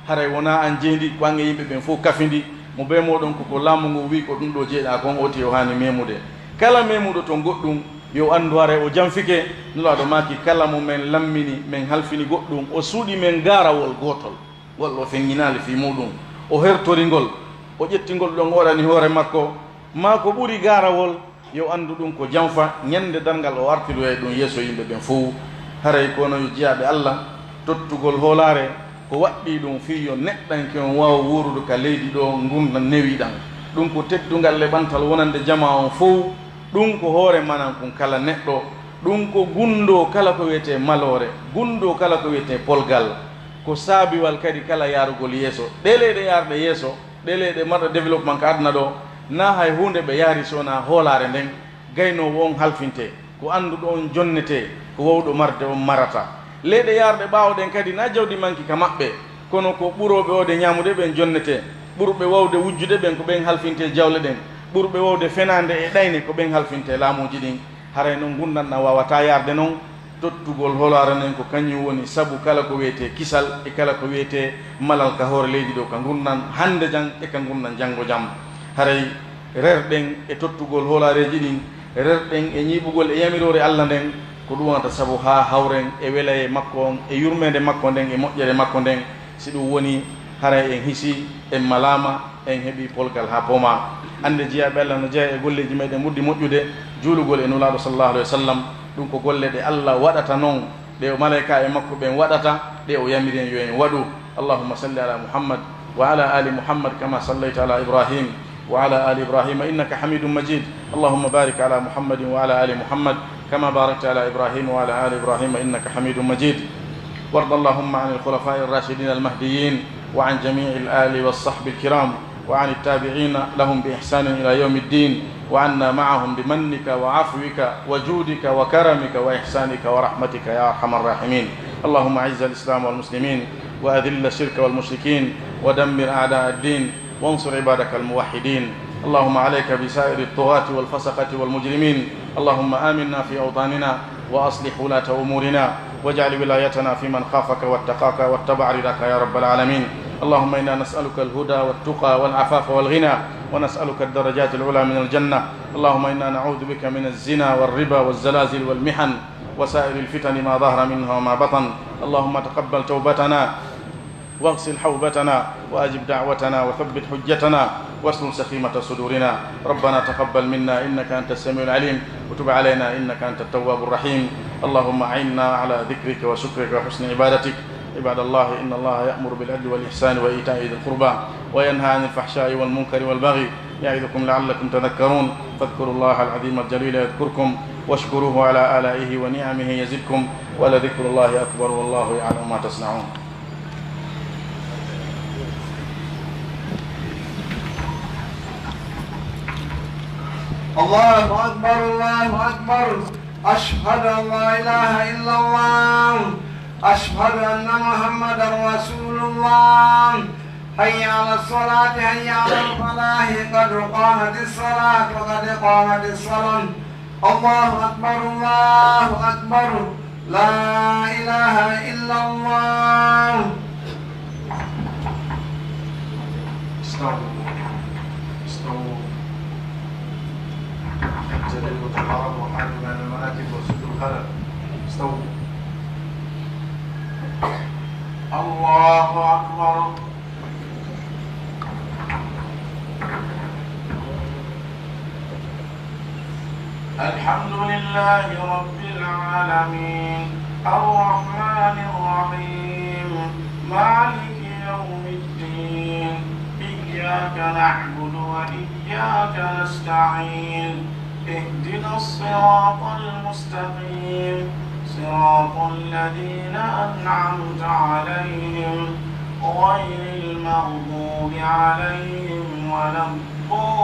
haray wonaa an jeyi ndi, ko an e yimɓe ɓen fow kafi ndi. Mo bee mooɗon ko ko laamu ngun wi'i ko ɗun ɗoo jeyɗaa kon, oti o haani meemude. Kala meemuɗo ton goɗɗun, yo anndu haray o janfike. Nulaaɗo maaki, kala mo men lammini, men halfini goɗɗun, o suuɗi men gaarawol gootol, walla o feŋŋinaali fii muuɗun, o hertori ngol, o ƴetti ngol ɗon o waɗani hoore makko, maa ko ɓuri gaarawol, yo anndu ɗun ko janfa, ñande darngal o artiroyay ɗun yeeso yimɓe ɓen fow. Haray ko onon yo jiyaaɓe Alla, tottugol hoolaare ko waɗɗii ɗun fii yo neɗɗanke on waawu wuurude ka leydi ɗoo ngurndan newiiɗan. Ɗun ko teddungal e ɓantal wonande jamaa on fow. Ɗun ko hoore manan kun kala neɗɗo. Ɗun ko gunndoo kala ko wi'etee maloore, gunndoo kala ko wi'etee polgal. Ko saabiwal kadi kala yaarugol yeeso. Ɗee leyɗe yaarɗe yeeso, ɗee leyɗe marɗe développement ka aduna ɗoo, naa hay huunde ɓe yaari si wonaa hoolaare nden, gaynoowo on halfintee, ko annduɗo on jonnetee, ko wawɗo marde on marata. Leyɗe yaarɗe ɓaawo ɗen kadi, naa jawdi manki ka maɓɓe, kono ko ɓurooɓe wawde ñaamude ɓen jonnetee, ɓurɓe wawde wujjude ɓen ko ɓen halfintee jawle ɗen, ɓurɓe wawde fenaande e ɗayne ko ɓen halfintee laamuuji ɗin. Haray non ngurndan ɗan waawataa yaarde non. Tottugol hoolaare nden ko kañum woni sabu kala ko wi'etee kisal e kala ko wi'etee malal ka hoore leydi ɗoo, ka ngurndan hannde jam e ka ngurndan janngo jam. Haray rerɗen e tottugol hoolaareeji ɗin, rerɗen e ñiiɓugol e yamiroore Alla nden, ko ɗun wonata sabu haa hawren e welayee makko on, e yurmeende makko nden, e moƴƴere makko nden. Si ɗun wonii, haray en hisii, en malaama, en heɓii polgal haa poomaa. Annde jiyaaɓe Alla, no jeyaa e golleeji meɗen ɓurɗi moƴƴude, juulugol e Nulaaɗo sallallaahu alayhi wa sallam. Ɗun ko golle ɗe Alla waɗata non, ɗe o malaykaaɓe makko ɓen waɗata, ɗe o yamiri en yo en waɗu. اللهم صل على محمد وعلى آل محمد كما صليت على إبراهيم وعلى آل إبراهيم إنك حميد مجيد. اللهم بارك على محمد وعلى آل محمد كما باركت على إبراهيم وعلى آل إبراهيم إنك حميد مجيد. وارض اللهم عن الخلفاء الراشدين المهديين وعن جميع الآل والصحب الكرام وعن التابعين لهم بإحسان إلى يوم الدين وعنا معهم بمنك وعفوك وجودك وكرمك وإحسانك ورحمتك يا أرحم الراحمين. اللهم أعز الإسلام والمسلمين وأذل الشرك والمشركين ودمر أعداء الدين وانصر عبادك الموحدين. اللهم عليك بسائر الطغاة والفسقة والمجرمين. اللهم آمنا في أوطاننا وأصلح ولاة أمورنا واجعل ولايتنا في من خافك واتقاك واتبع رضاك يا رب العالمين. اللهم إنا نسألك الهدى والتقى والعفاف والغنى ونسألك الدرجات العلى من الجنة. اللهم إنا نعوذ بك من الزنا والربا والزلازل والمحن وسائر الفتن ما ظهر منها وما بطن. اللهم تقبل توبتنا واغسل حوبتنا وأجب دعوتنا وثبت حجتنا واسلل سخيمة صدورنا. ربنا تقبل منا إنك أنت السميع العليم وتب علينا إنك أنت التواب الرحيم. اللهم أعنا على ذكرك وشكرك وحسن عبادتك. عباد الله، إن الله يأمر بالعدل والإحسان وإيتاء ذي القربى وينهى عن الفحشاء والمنكر والبغي يعظكم لعلكم تذكرون. فاذكروا الله العظيم الجليل يذكركم واشكروه على آلائه ونعمه يزدكم ولذكر الله أكبر والله يعلم ما تصنعون. الله أكبر، الله أكبر. أشهد أن لا إله إلا الله. أشهد أن محمدا رسول الله. حي على الصلاة، حي على الفلاح، قد قامت الصلاة، قد قامت الصلاة. الله أكبر، الله أكبر. لا إله إلا الله. استووا. استووا. اعتدلوا وتقاربوا وحاذوا بين المناكب وسدوا الخلل. استووا. الله أكبر. الحمد لله رب العالمين. الرحمن الرحيم. مالك يوم الدين. إياك نعبد وإياك نستعين. اهدنا الصراط المستقيم. صراط الذين أنعمت عليهم غير المغضوب عليهم ولا الضالين.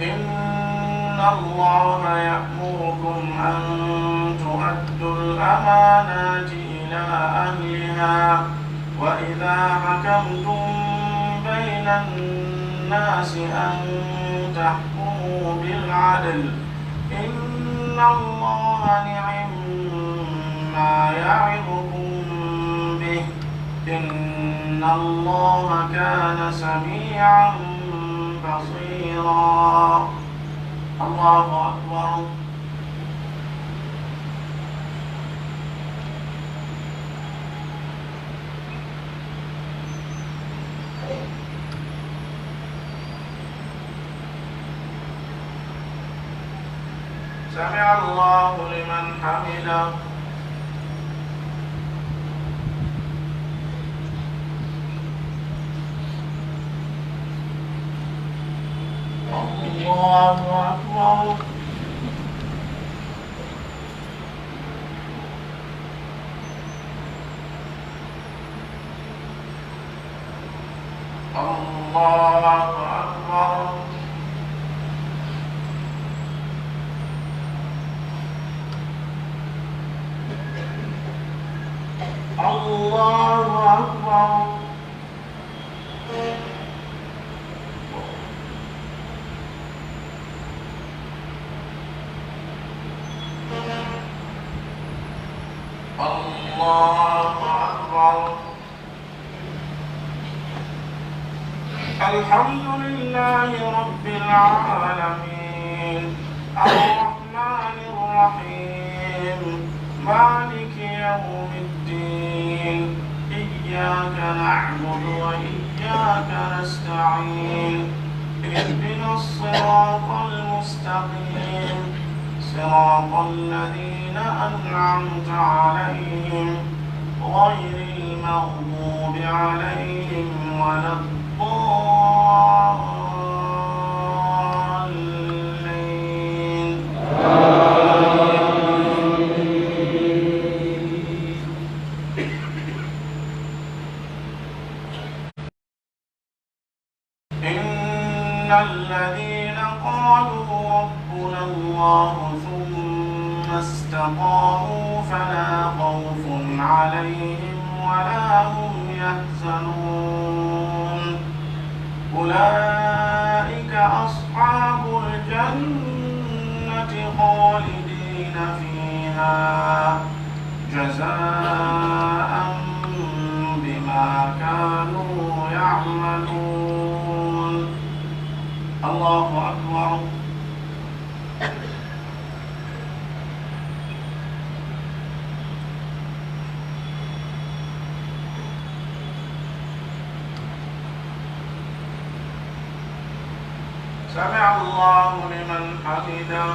إن الله يأمركم أن تؤدوا الأمانات إلى أهلها، وإذا حكمتم بين الناس أن تحكموا بالعدل، إن الله نعم ما يعظكم به، إن الله كان سميعا بصيرا. الله أكبر. سمع الله لمن حمده. الله أكبر. الله أكبر. الله أكبر. الله أكبر. الحمد لله رب العالمين. الرحمن الرحيم. مالك يوم الدين. إياك نعبد وإياك نستعين. اهدنا الصراط المستقيم. صراط الذين أنعمت عليهم غير المغضوب عليهم ولا الضالين. إن الذين قالوا ربنا الله ثم استقاموا فلا خوف عليهم ولا هم يحزنون. أولئك أصحاب الجنة خالدين فيها جزاء بما كانوا يعملون. الله أكبر. سمع الله لمن حمده.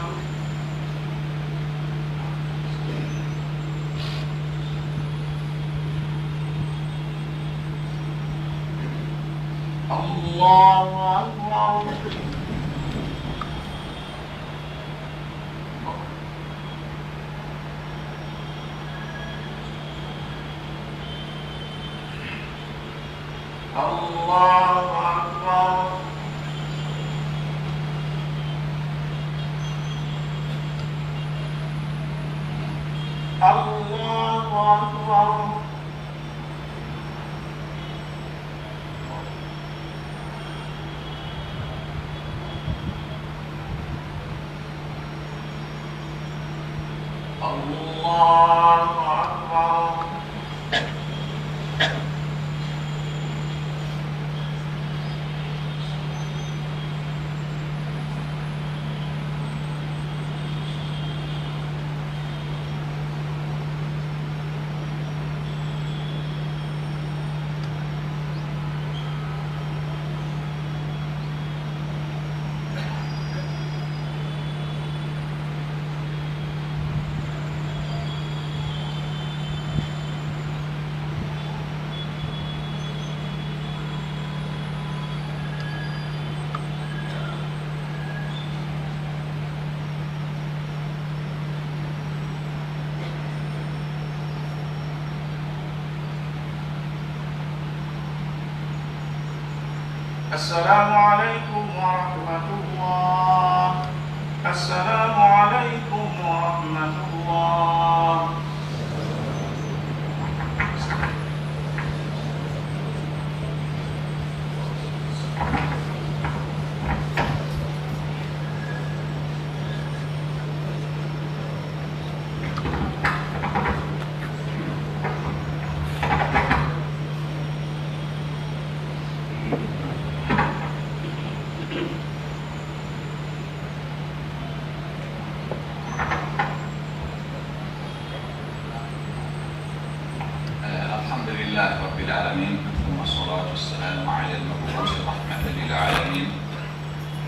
الله أكبر. الله أكبر. الله أكبر. الله أكبر. السلام عليكم ورحمة الله. السلام عليكم ورحمة الله. الحمد لله رب العالمين، ثم الصلاة والسلام على المبعوث رحمة للعالمين.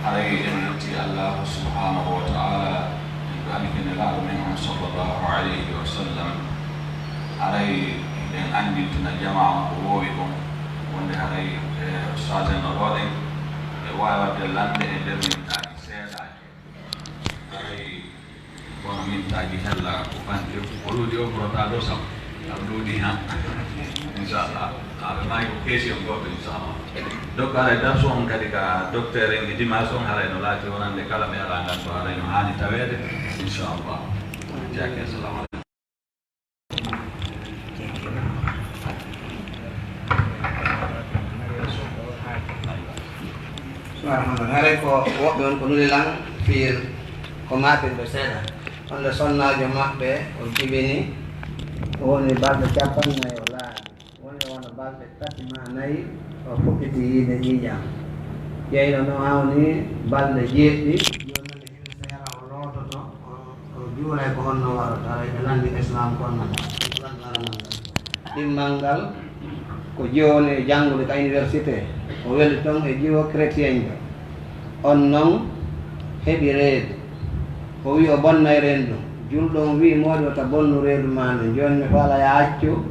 Haray en yetti Allaahu subhaanahu wa ta'aalaa, en du'anike Nelaaɗo men on, sallallaahu alayhi wa sallam. Haray en anndintina jamaa on ko woowi kon, wonde haray, eh, ustaas en no ɗoo ɗen, e waawi waɗde lannde e nder mintaaji seeɗaaji. Haray kono mintaaji hella ko ɓanti, ko ɗuuɗi o forotaa ɗoo sabu. Aɗa ɗuuɗi han. Inchallah. Aɓe maayi ko question goɗɗo, inchallah. Donc, haray darsu on kadi ka docteur en e dimanche on, haray no laati wonande kala ɓe alaa ngal, ko haray no haani taweede, inchallah. Jaake, assalamu aleykum. Bismillaahi rahmaani rahiim. Haray ko woɓɓe on ko nuli lan fii ko maatirɓe seeɗa. Wonde sonnaajo maɓɓe o jibini, o woni balɗe cappannayi o laaɓi. Woni wona balɗe tati maa nayi o fuɗɗiti yiide ƴiiƴam. Ƴeyɗo no hawni balɗe jeeɗiɗi. Jooni non nde hinno seera o loototo, o, o juuray ko honno waɗata, haray ɓe lanndi Islaam ko honno waɗata. Ɗimmal ngal ko jooni e janngude ka université, o weli ton e jiwo chrétienjo. On non heɓi reedu. O wi'i o bonnay reendu. Julɗo on wi'i, "Moodi wota bonnu reedu maa ndun. Jooni mi faala ya accu,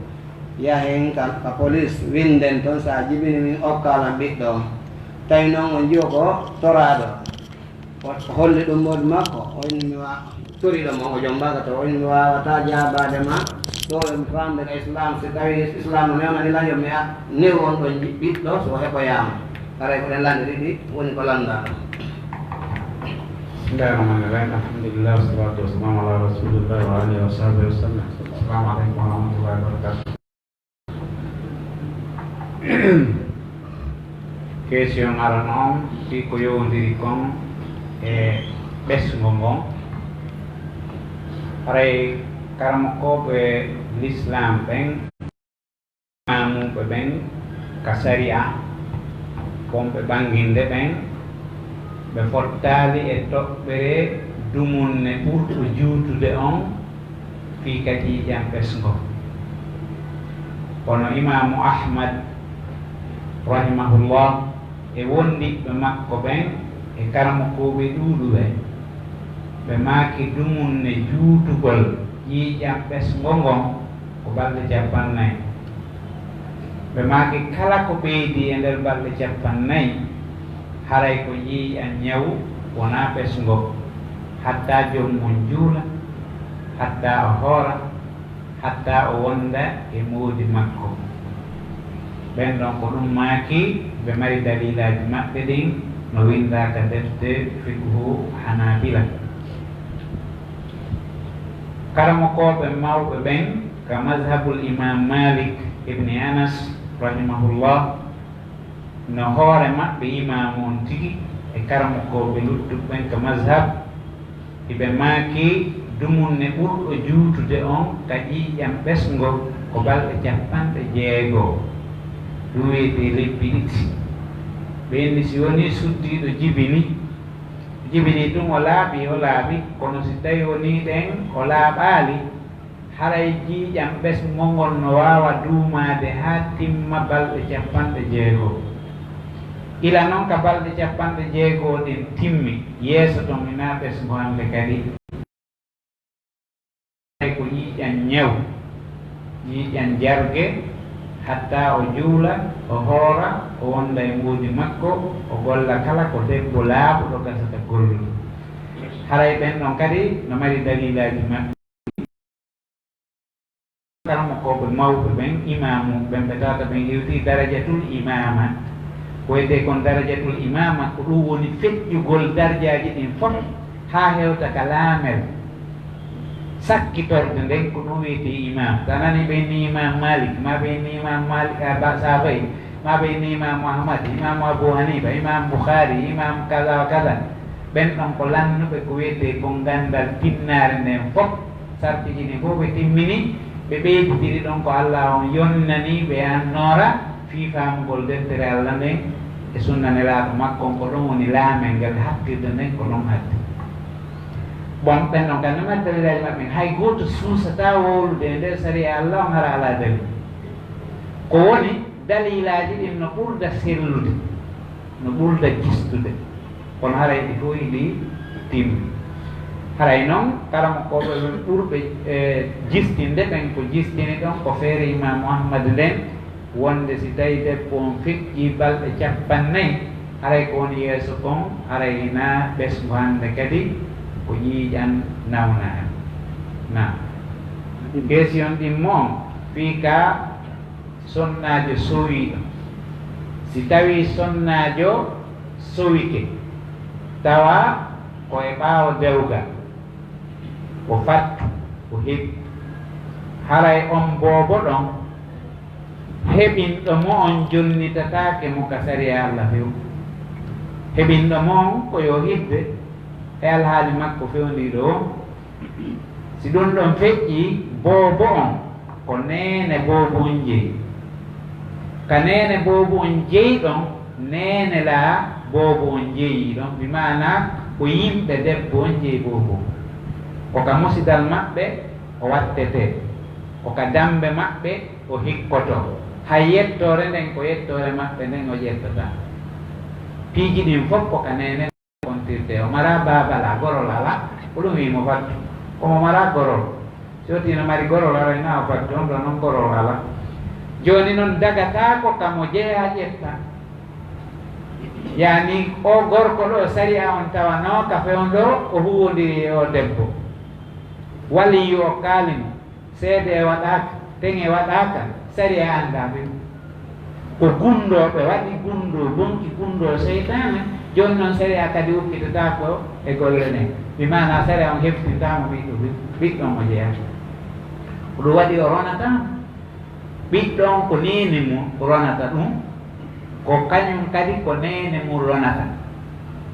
yahen ka, ka police, winden ton, si a jibini min, okkaa lan ɓiɗɗo on." Tawi non on jiwo ko toraaɗo. O holli ɗum moodi makko, o inni mi wa-, toriiɗo mo, o jombaaka to, o inni mi waawataa jaabaade ma, ɗoo yo mi faamde ka Islaam, si tawii Islaam newnani lan, yo mi a-, newu on ɗon ɓiɗɗo, so o heɓoyaama. Haray ko ɗen lanɗe ɗiɗi woni ko lanndaa ɗon. بسم الله الرحمن الرحيم. الحمد لله والصلاة والسلام على رسول الله وعلى آله وصحبه وسلم. السلام عليكم ورحمة الله وبركاته. Question arano on, fii ko yowondiri kon e ɓesngo ngon. Haray karamokooɓe Lislaam ɓen, imaamuuɓe ɓen ka sariya, wonɓe ɓannginde ɓen, ɓe fottaali e toɓɓere dumunne ɓurɗo juutude on fii ka ƴiiƴan ɓesngo. Kono Imaamu Ahmad, rahimahullah, e wondiɓɓe makko ɓen e karamokooɓe ɗuuɗuɓe, ɓe maaki dumunne juutugol ƴiiƴan ɓesngo ngon ko balɗe cappannayi. Ɓe maaki kala ko ɓeydii e nder balɗe cappannayi, haray ko ƴiiƴan ñawu, wonaa ɓesngo, hatta joom mun juula, hatta o hoora, hatta o wonda e moodi makko. Ɓen ɗon ko ɗum maaki, ɓe mari daliilaaji maɓɓe ɗin no winndaa ka defte fiqhu Hanaabila. Karamokooɓe mawɓe ɓen ka mazhabul Imaam Maalik ibni Anas, rahimahullah, no hoore maɓɓe imaamu on tigi e karamokooɓe luttuɓe ɓen ka mazhab, hiɓe maaki dumunne ɓurɗo juutude on ka ƴiiƴan ɓesngo ko balɗe cappanɗe jeego, ɗum wi'etee lebbi ɗiɗi. Ɓe inni si wonii suddiiɗo jibini, jibini ɗum o laaɓi, o laaɓi, kono si tawii wonii ɗen o laaɓaali, haray ƴiiƴan ɓesngo ngon no waawa duumaade haa timma balɗe cappanɗe jeego. Ila non ka balɗe cappanɗe jeego ɗen timmi, yeeso ton hinaa ɓesngo hannde kadi. Ko ƴiiƴan ñawu, ƴiiƴan jarge, hatta o juula, o hoora, o wonda e moodi makko, o golla kala ko debbo laaɓuɗo gasata gollude. Haray ɓen ɗon kadi no mari daliilaaji maɓɓe. Karamokooɓe mawɓe ɓen, imaamu ɓen, ɓe tawata ɓen hewtii darajatul imaama. Ko wiyetee kon darajatul imaama, ko ɗun woni feƴƴugol darjaaji ɗin fof haa hewta ka laamel. Sakkitorde nden, ko ɗun wiyetee imaam. So a nanii ɓe inni imaam Maalik, maa ɓe inni imaam Maalik, a, ba, Saafa'i, maa ɓe inni imaam Ahmad, imaam Abu Haniifa, imaam Bukhaari, imaam kaza wa kaza. Ɓen ɗon ko lannuɓe ko wiyetee kon ganndal tinnaare nden fof. Sartiiji ɗin fof ɓe timmini, ɓe ɓeyditiri ɗon ko Alla on yonnani ɓe annoora fii faamugol deftere Alla nden e sunna Nelaaɗo makko on, ko ɗon woni laamel ngal hattirde nden, ko ɗon hatti. Bon, ɓen ɗon kan no mari dalilaaji maɓɓe, hay gooto suusataa wowlude e nder sariya Alla on hara alaa dalil. Ko woni, dalilaaji ɗin no ɓurda sellude, no ɓurda jistude, kono haray ɗi fof hiɗi timmi. Haray non, karamokooɓe ɓen ɓurɓe, e, jistinde ɓen ko jistini ɗon ko feere Imaamu Ahmad nden, wonde si tawi debbo on feƴƴii balɗe cappannayi, haray ko woni yeeso kon, haray hinaa ɓesngu hannde kadi ko ƴiiƴan nawna hen. Na. Question ɗin mo, fii ka sonnaajo sowiiɗo. Si tawii sonnaajo sowike, tawa ko e ɓaawo dewgal, o fattu, o heɓi. Haray on boobo ɗon, heɓinɗo mo on jonnitataake mo ka sariya Alla few. Heɓinɗo mo on ko yo hibbe e alhaali makko fewndiiɗo on. Si ɗun ɗon feƴƴii, boobo on ko neene boobo on jeyi. Ka neene boobo on jeyi ɗon, neene laa boobo on jeyi ɗon, bi maanaa ko yimɓe debbo on jeyi boobo on. Ko ka musidal maɓɓe o wattetee, ko ka dammbe maɓɓe o hikkotoo. Hay yettoore nden ko yettoore maɓɓe nden o ƴettataa. Piiji ɗin fof ko ka neene kontirtee. O maraa baaba alaa, gorol alaa, ko ɗun wi'i mo fattu. Ko mo maraa gorol. Si o tiino mari gorol, aray naa o fattu, on ɗon non gorol alaa. Jooni non dagataako ka mo jeyaa ƴetta. Yaani, oo gorko ɗoo sariya on tawanoo ka fewndo o huuwondiri e oo debbo. Waliyyu o kaali mo. Seede waɗaaka, teŋe waɗaaka, sariya anndaa ɓe. Ko gundooɓe waɗi gundoo bonki, gundoo seytaane, jooni non sariya kadi ukkitataako e golle ɗen. Bi maanaa sariya on heftintaama ɓiɗɗo, ɓiɗɗo mo jeyaa. Ko ɗun waɗi o ronataa. Ɓiɗɗo on ko neene mun ronata ɗun, ko kañun kadi ko neene mun ronata.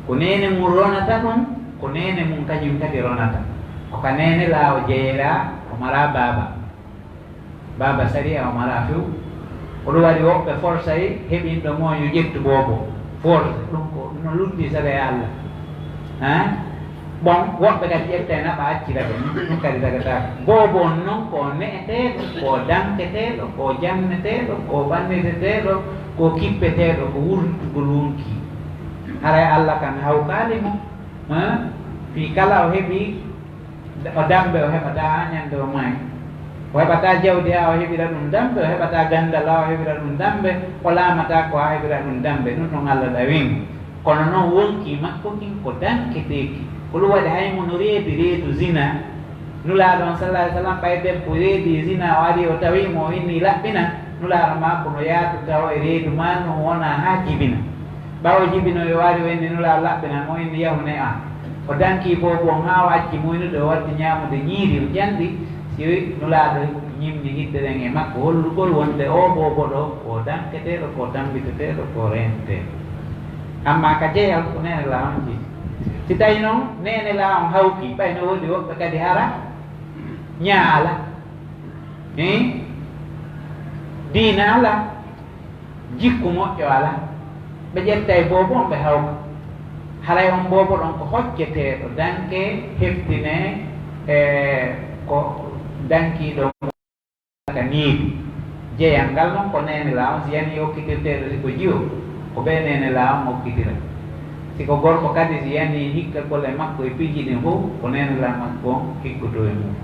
Ko neene mun ronata ɗun, ko neene mun kañun kadi ronata. Ko ka neene laa o jeyeraa, o maraa baaba. Baaba sariya o maraa few. Ko ɗun waɗi woɓɓe forsay heɓinɗo mo yo ƴettu boobo. Force, ɗun ko no lutti sariya Alla. Hein? Bon, woɓɓe kadi ƴetta e naɓa accira ɓe, ɗun kadi dagataako. Boobo on non ko ne'eteeɗo, ko danketeeɗo, ko janneteeɗo, ko ɓanniteteeɗo, ko kippeteeɗo, ko wurtugol wonkii. Haray Alla kan hawkaali mo, hein? Fii kala o heɓii o dammbe o heɓataa haa ñande o maayi. O heɓataa jawdi haa o heɓira ɗun dammbe, o heɓataa ganndal haa o heɓira ɗun dammbe, o laamataa ko haa o heɓira ɗun dammbe. Ɗun ɗon Alla ɗawii mo. Kono non wonkii makko kin ko danketeeki. Ko ɗun waɗi hay mo no reedi reedu zina. Nulaaɗo on, sallallaahu alayhi wa sallam, ɓay debbo reedii zina, o arii o tawii mo, o inni laɓɓina, Nulaaɗo maako no yaadu tawa e reedu maa no wona haa jibina. Ɓaawo jibinoyi o ari o inni Nulaaɗo laɓɓinan mo, o inni yahu ne'aa. O dankii boobo on haa o acci muynude, o waddi ñaamude ñiiri, o ƴanɗi. Si Nulaaɗo ñimni hidde ɗen e makko, hollugol wonde oo boobo ɗoo ko danketeeɗo, ko tammbiteteeɗo, ko reenteteeɗo. Ammaa ka jeyal ko neene laa on jeyi. Si tawii non neene laa on hawkii, ɓay no woodi woɓɓe kadi hara ñaa alaa. Hii? Diina alaa. Jikku moƴƴo alaa. Ɓe ƴettay boobo on ɓe hawka. Haray on boobo ɗon ko hocceteeɗo danke, heftinee, e ko dankiiɗo ka needi. Jeyal ngal non ko neene laa on, si yanii okkitirteeɗo si ko jiwo, ko ɓe neene laa on okkitira. Si ko gorko kadi, si yanii hikkagol e makko e piiji ɗin fow, ko neene laa makko on hikkotoo e mum.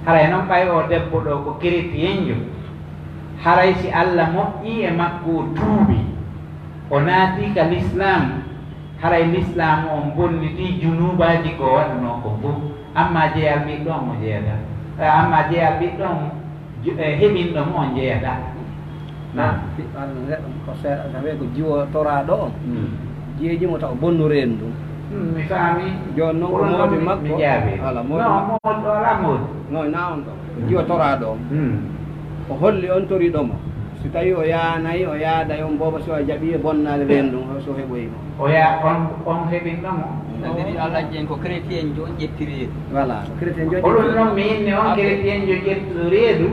Haray non ɓay oo debbo ɗoo ko keretiyenjo, haray si Alla moƴƴii e makko, o tuubii, o naatii ka lislaamu, haray lislaamu on bonnitii junuubaaji ko o waɗunoo kon fow. Ammaa jeyal ɓiɗɗo on, o jeyataa. Eh, ammaa jeyal ɓiɗɗo on, ju-, eh, heɓinɗo mo on jeyataa. Naam. Ɓiɗɗo Alla neɗɗo ko seeɗa, tawi ko jiwo toraaɗo on. Mm. Jeeji mo taw bonnu reendu. Mm, mi faami. Jooni non ko moodi makko. Wala, moodi makko. Ala moodi. No, na on ɗo. Jiwo toraaɗo on. Mm. O holli on toriiɗo mo. Si tawi o yaanay, o yaaday on booba, si o jaɓi e bonnaade reendu, so heɓoyi mo. O ya-, on, on heɓinɗo mo. Andiri Alla jen ko chrétien jo ƴetti reedu. Voilà, ko chrétien jo ƴetti reedu. Ko ɗum non mi inni on chrétien jo ƴetti reedu.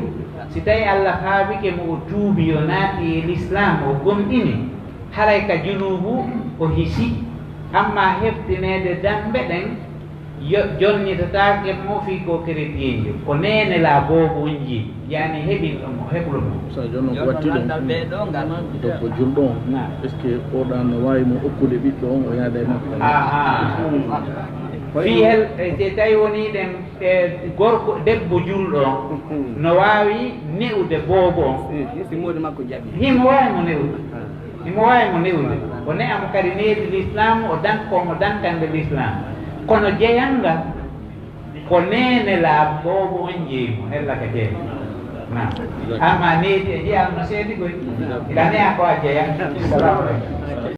Si tawi Alla faabike mo, o tuubi, o naati e Lislaam, o gomɗini, haray ka junuubu o hisi. Amma heftineede dambe ɗen, yo, jonnitataake mo fii ko keretienjo. Ko neene laa boobo on jii, yani heɓinɗo mo, heblo mo. Sa jono ko watti ɗon, debbo julɗo on, est-ce que o ɗan no waawi mo okkude ɓiɗɗo on, o yaada e makko? Aha. Fii hel, e, si tawi wonii ɗen, e, gorko, debbo julɗo on, no waawi ne'ude boobo on. Eh, si moodi makko jaɓi. Himo waawi mo ne'ude. Himo waawi mo ne'ude. O ne'a mo kadi needi Lislaam, o danko mo dankande Lislaam. Kono jeyanga ko neene laa boobo on jeyi mo, hella ka jeyi. Naam. Amma needi e jeyaa no seedi koy. Ila ne'a ko a jeya. Salamu aleykum.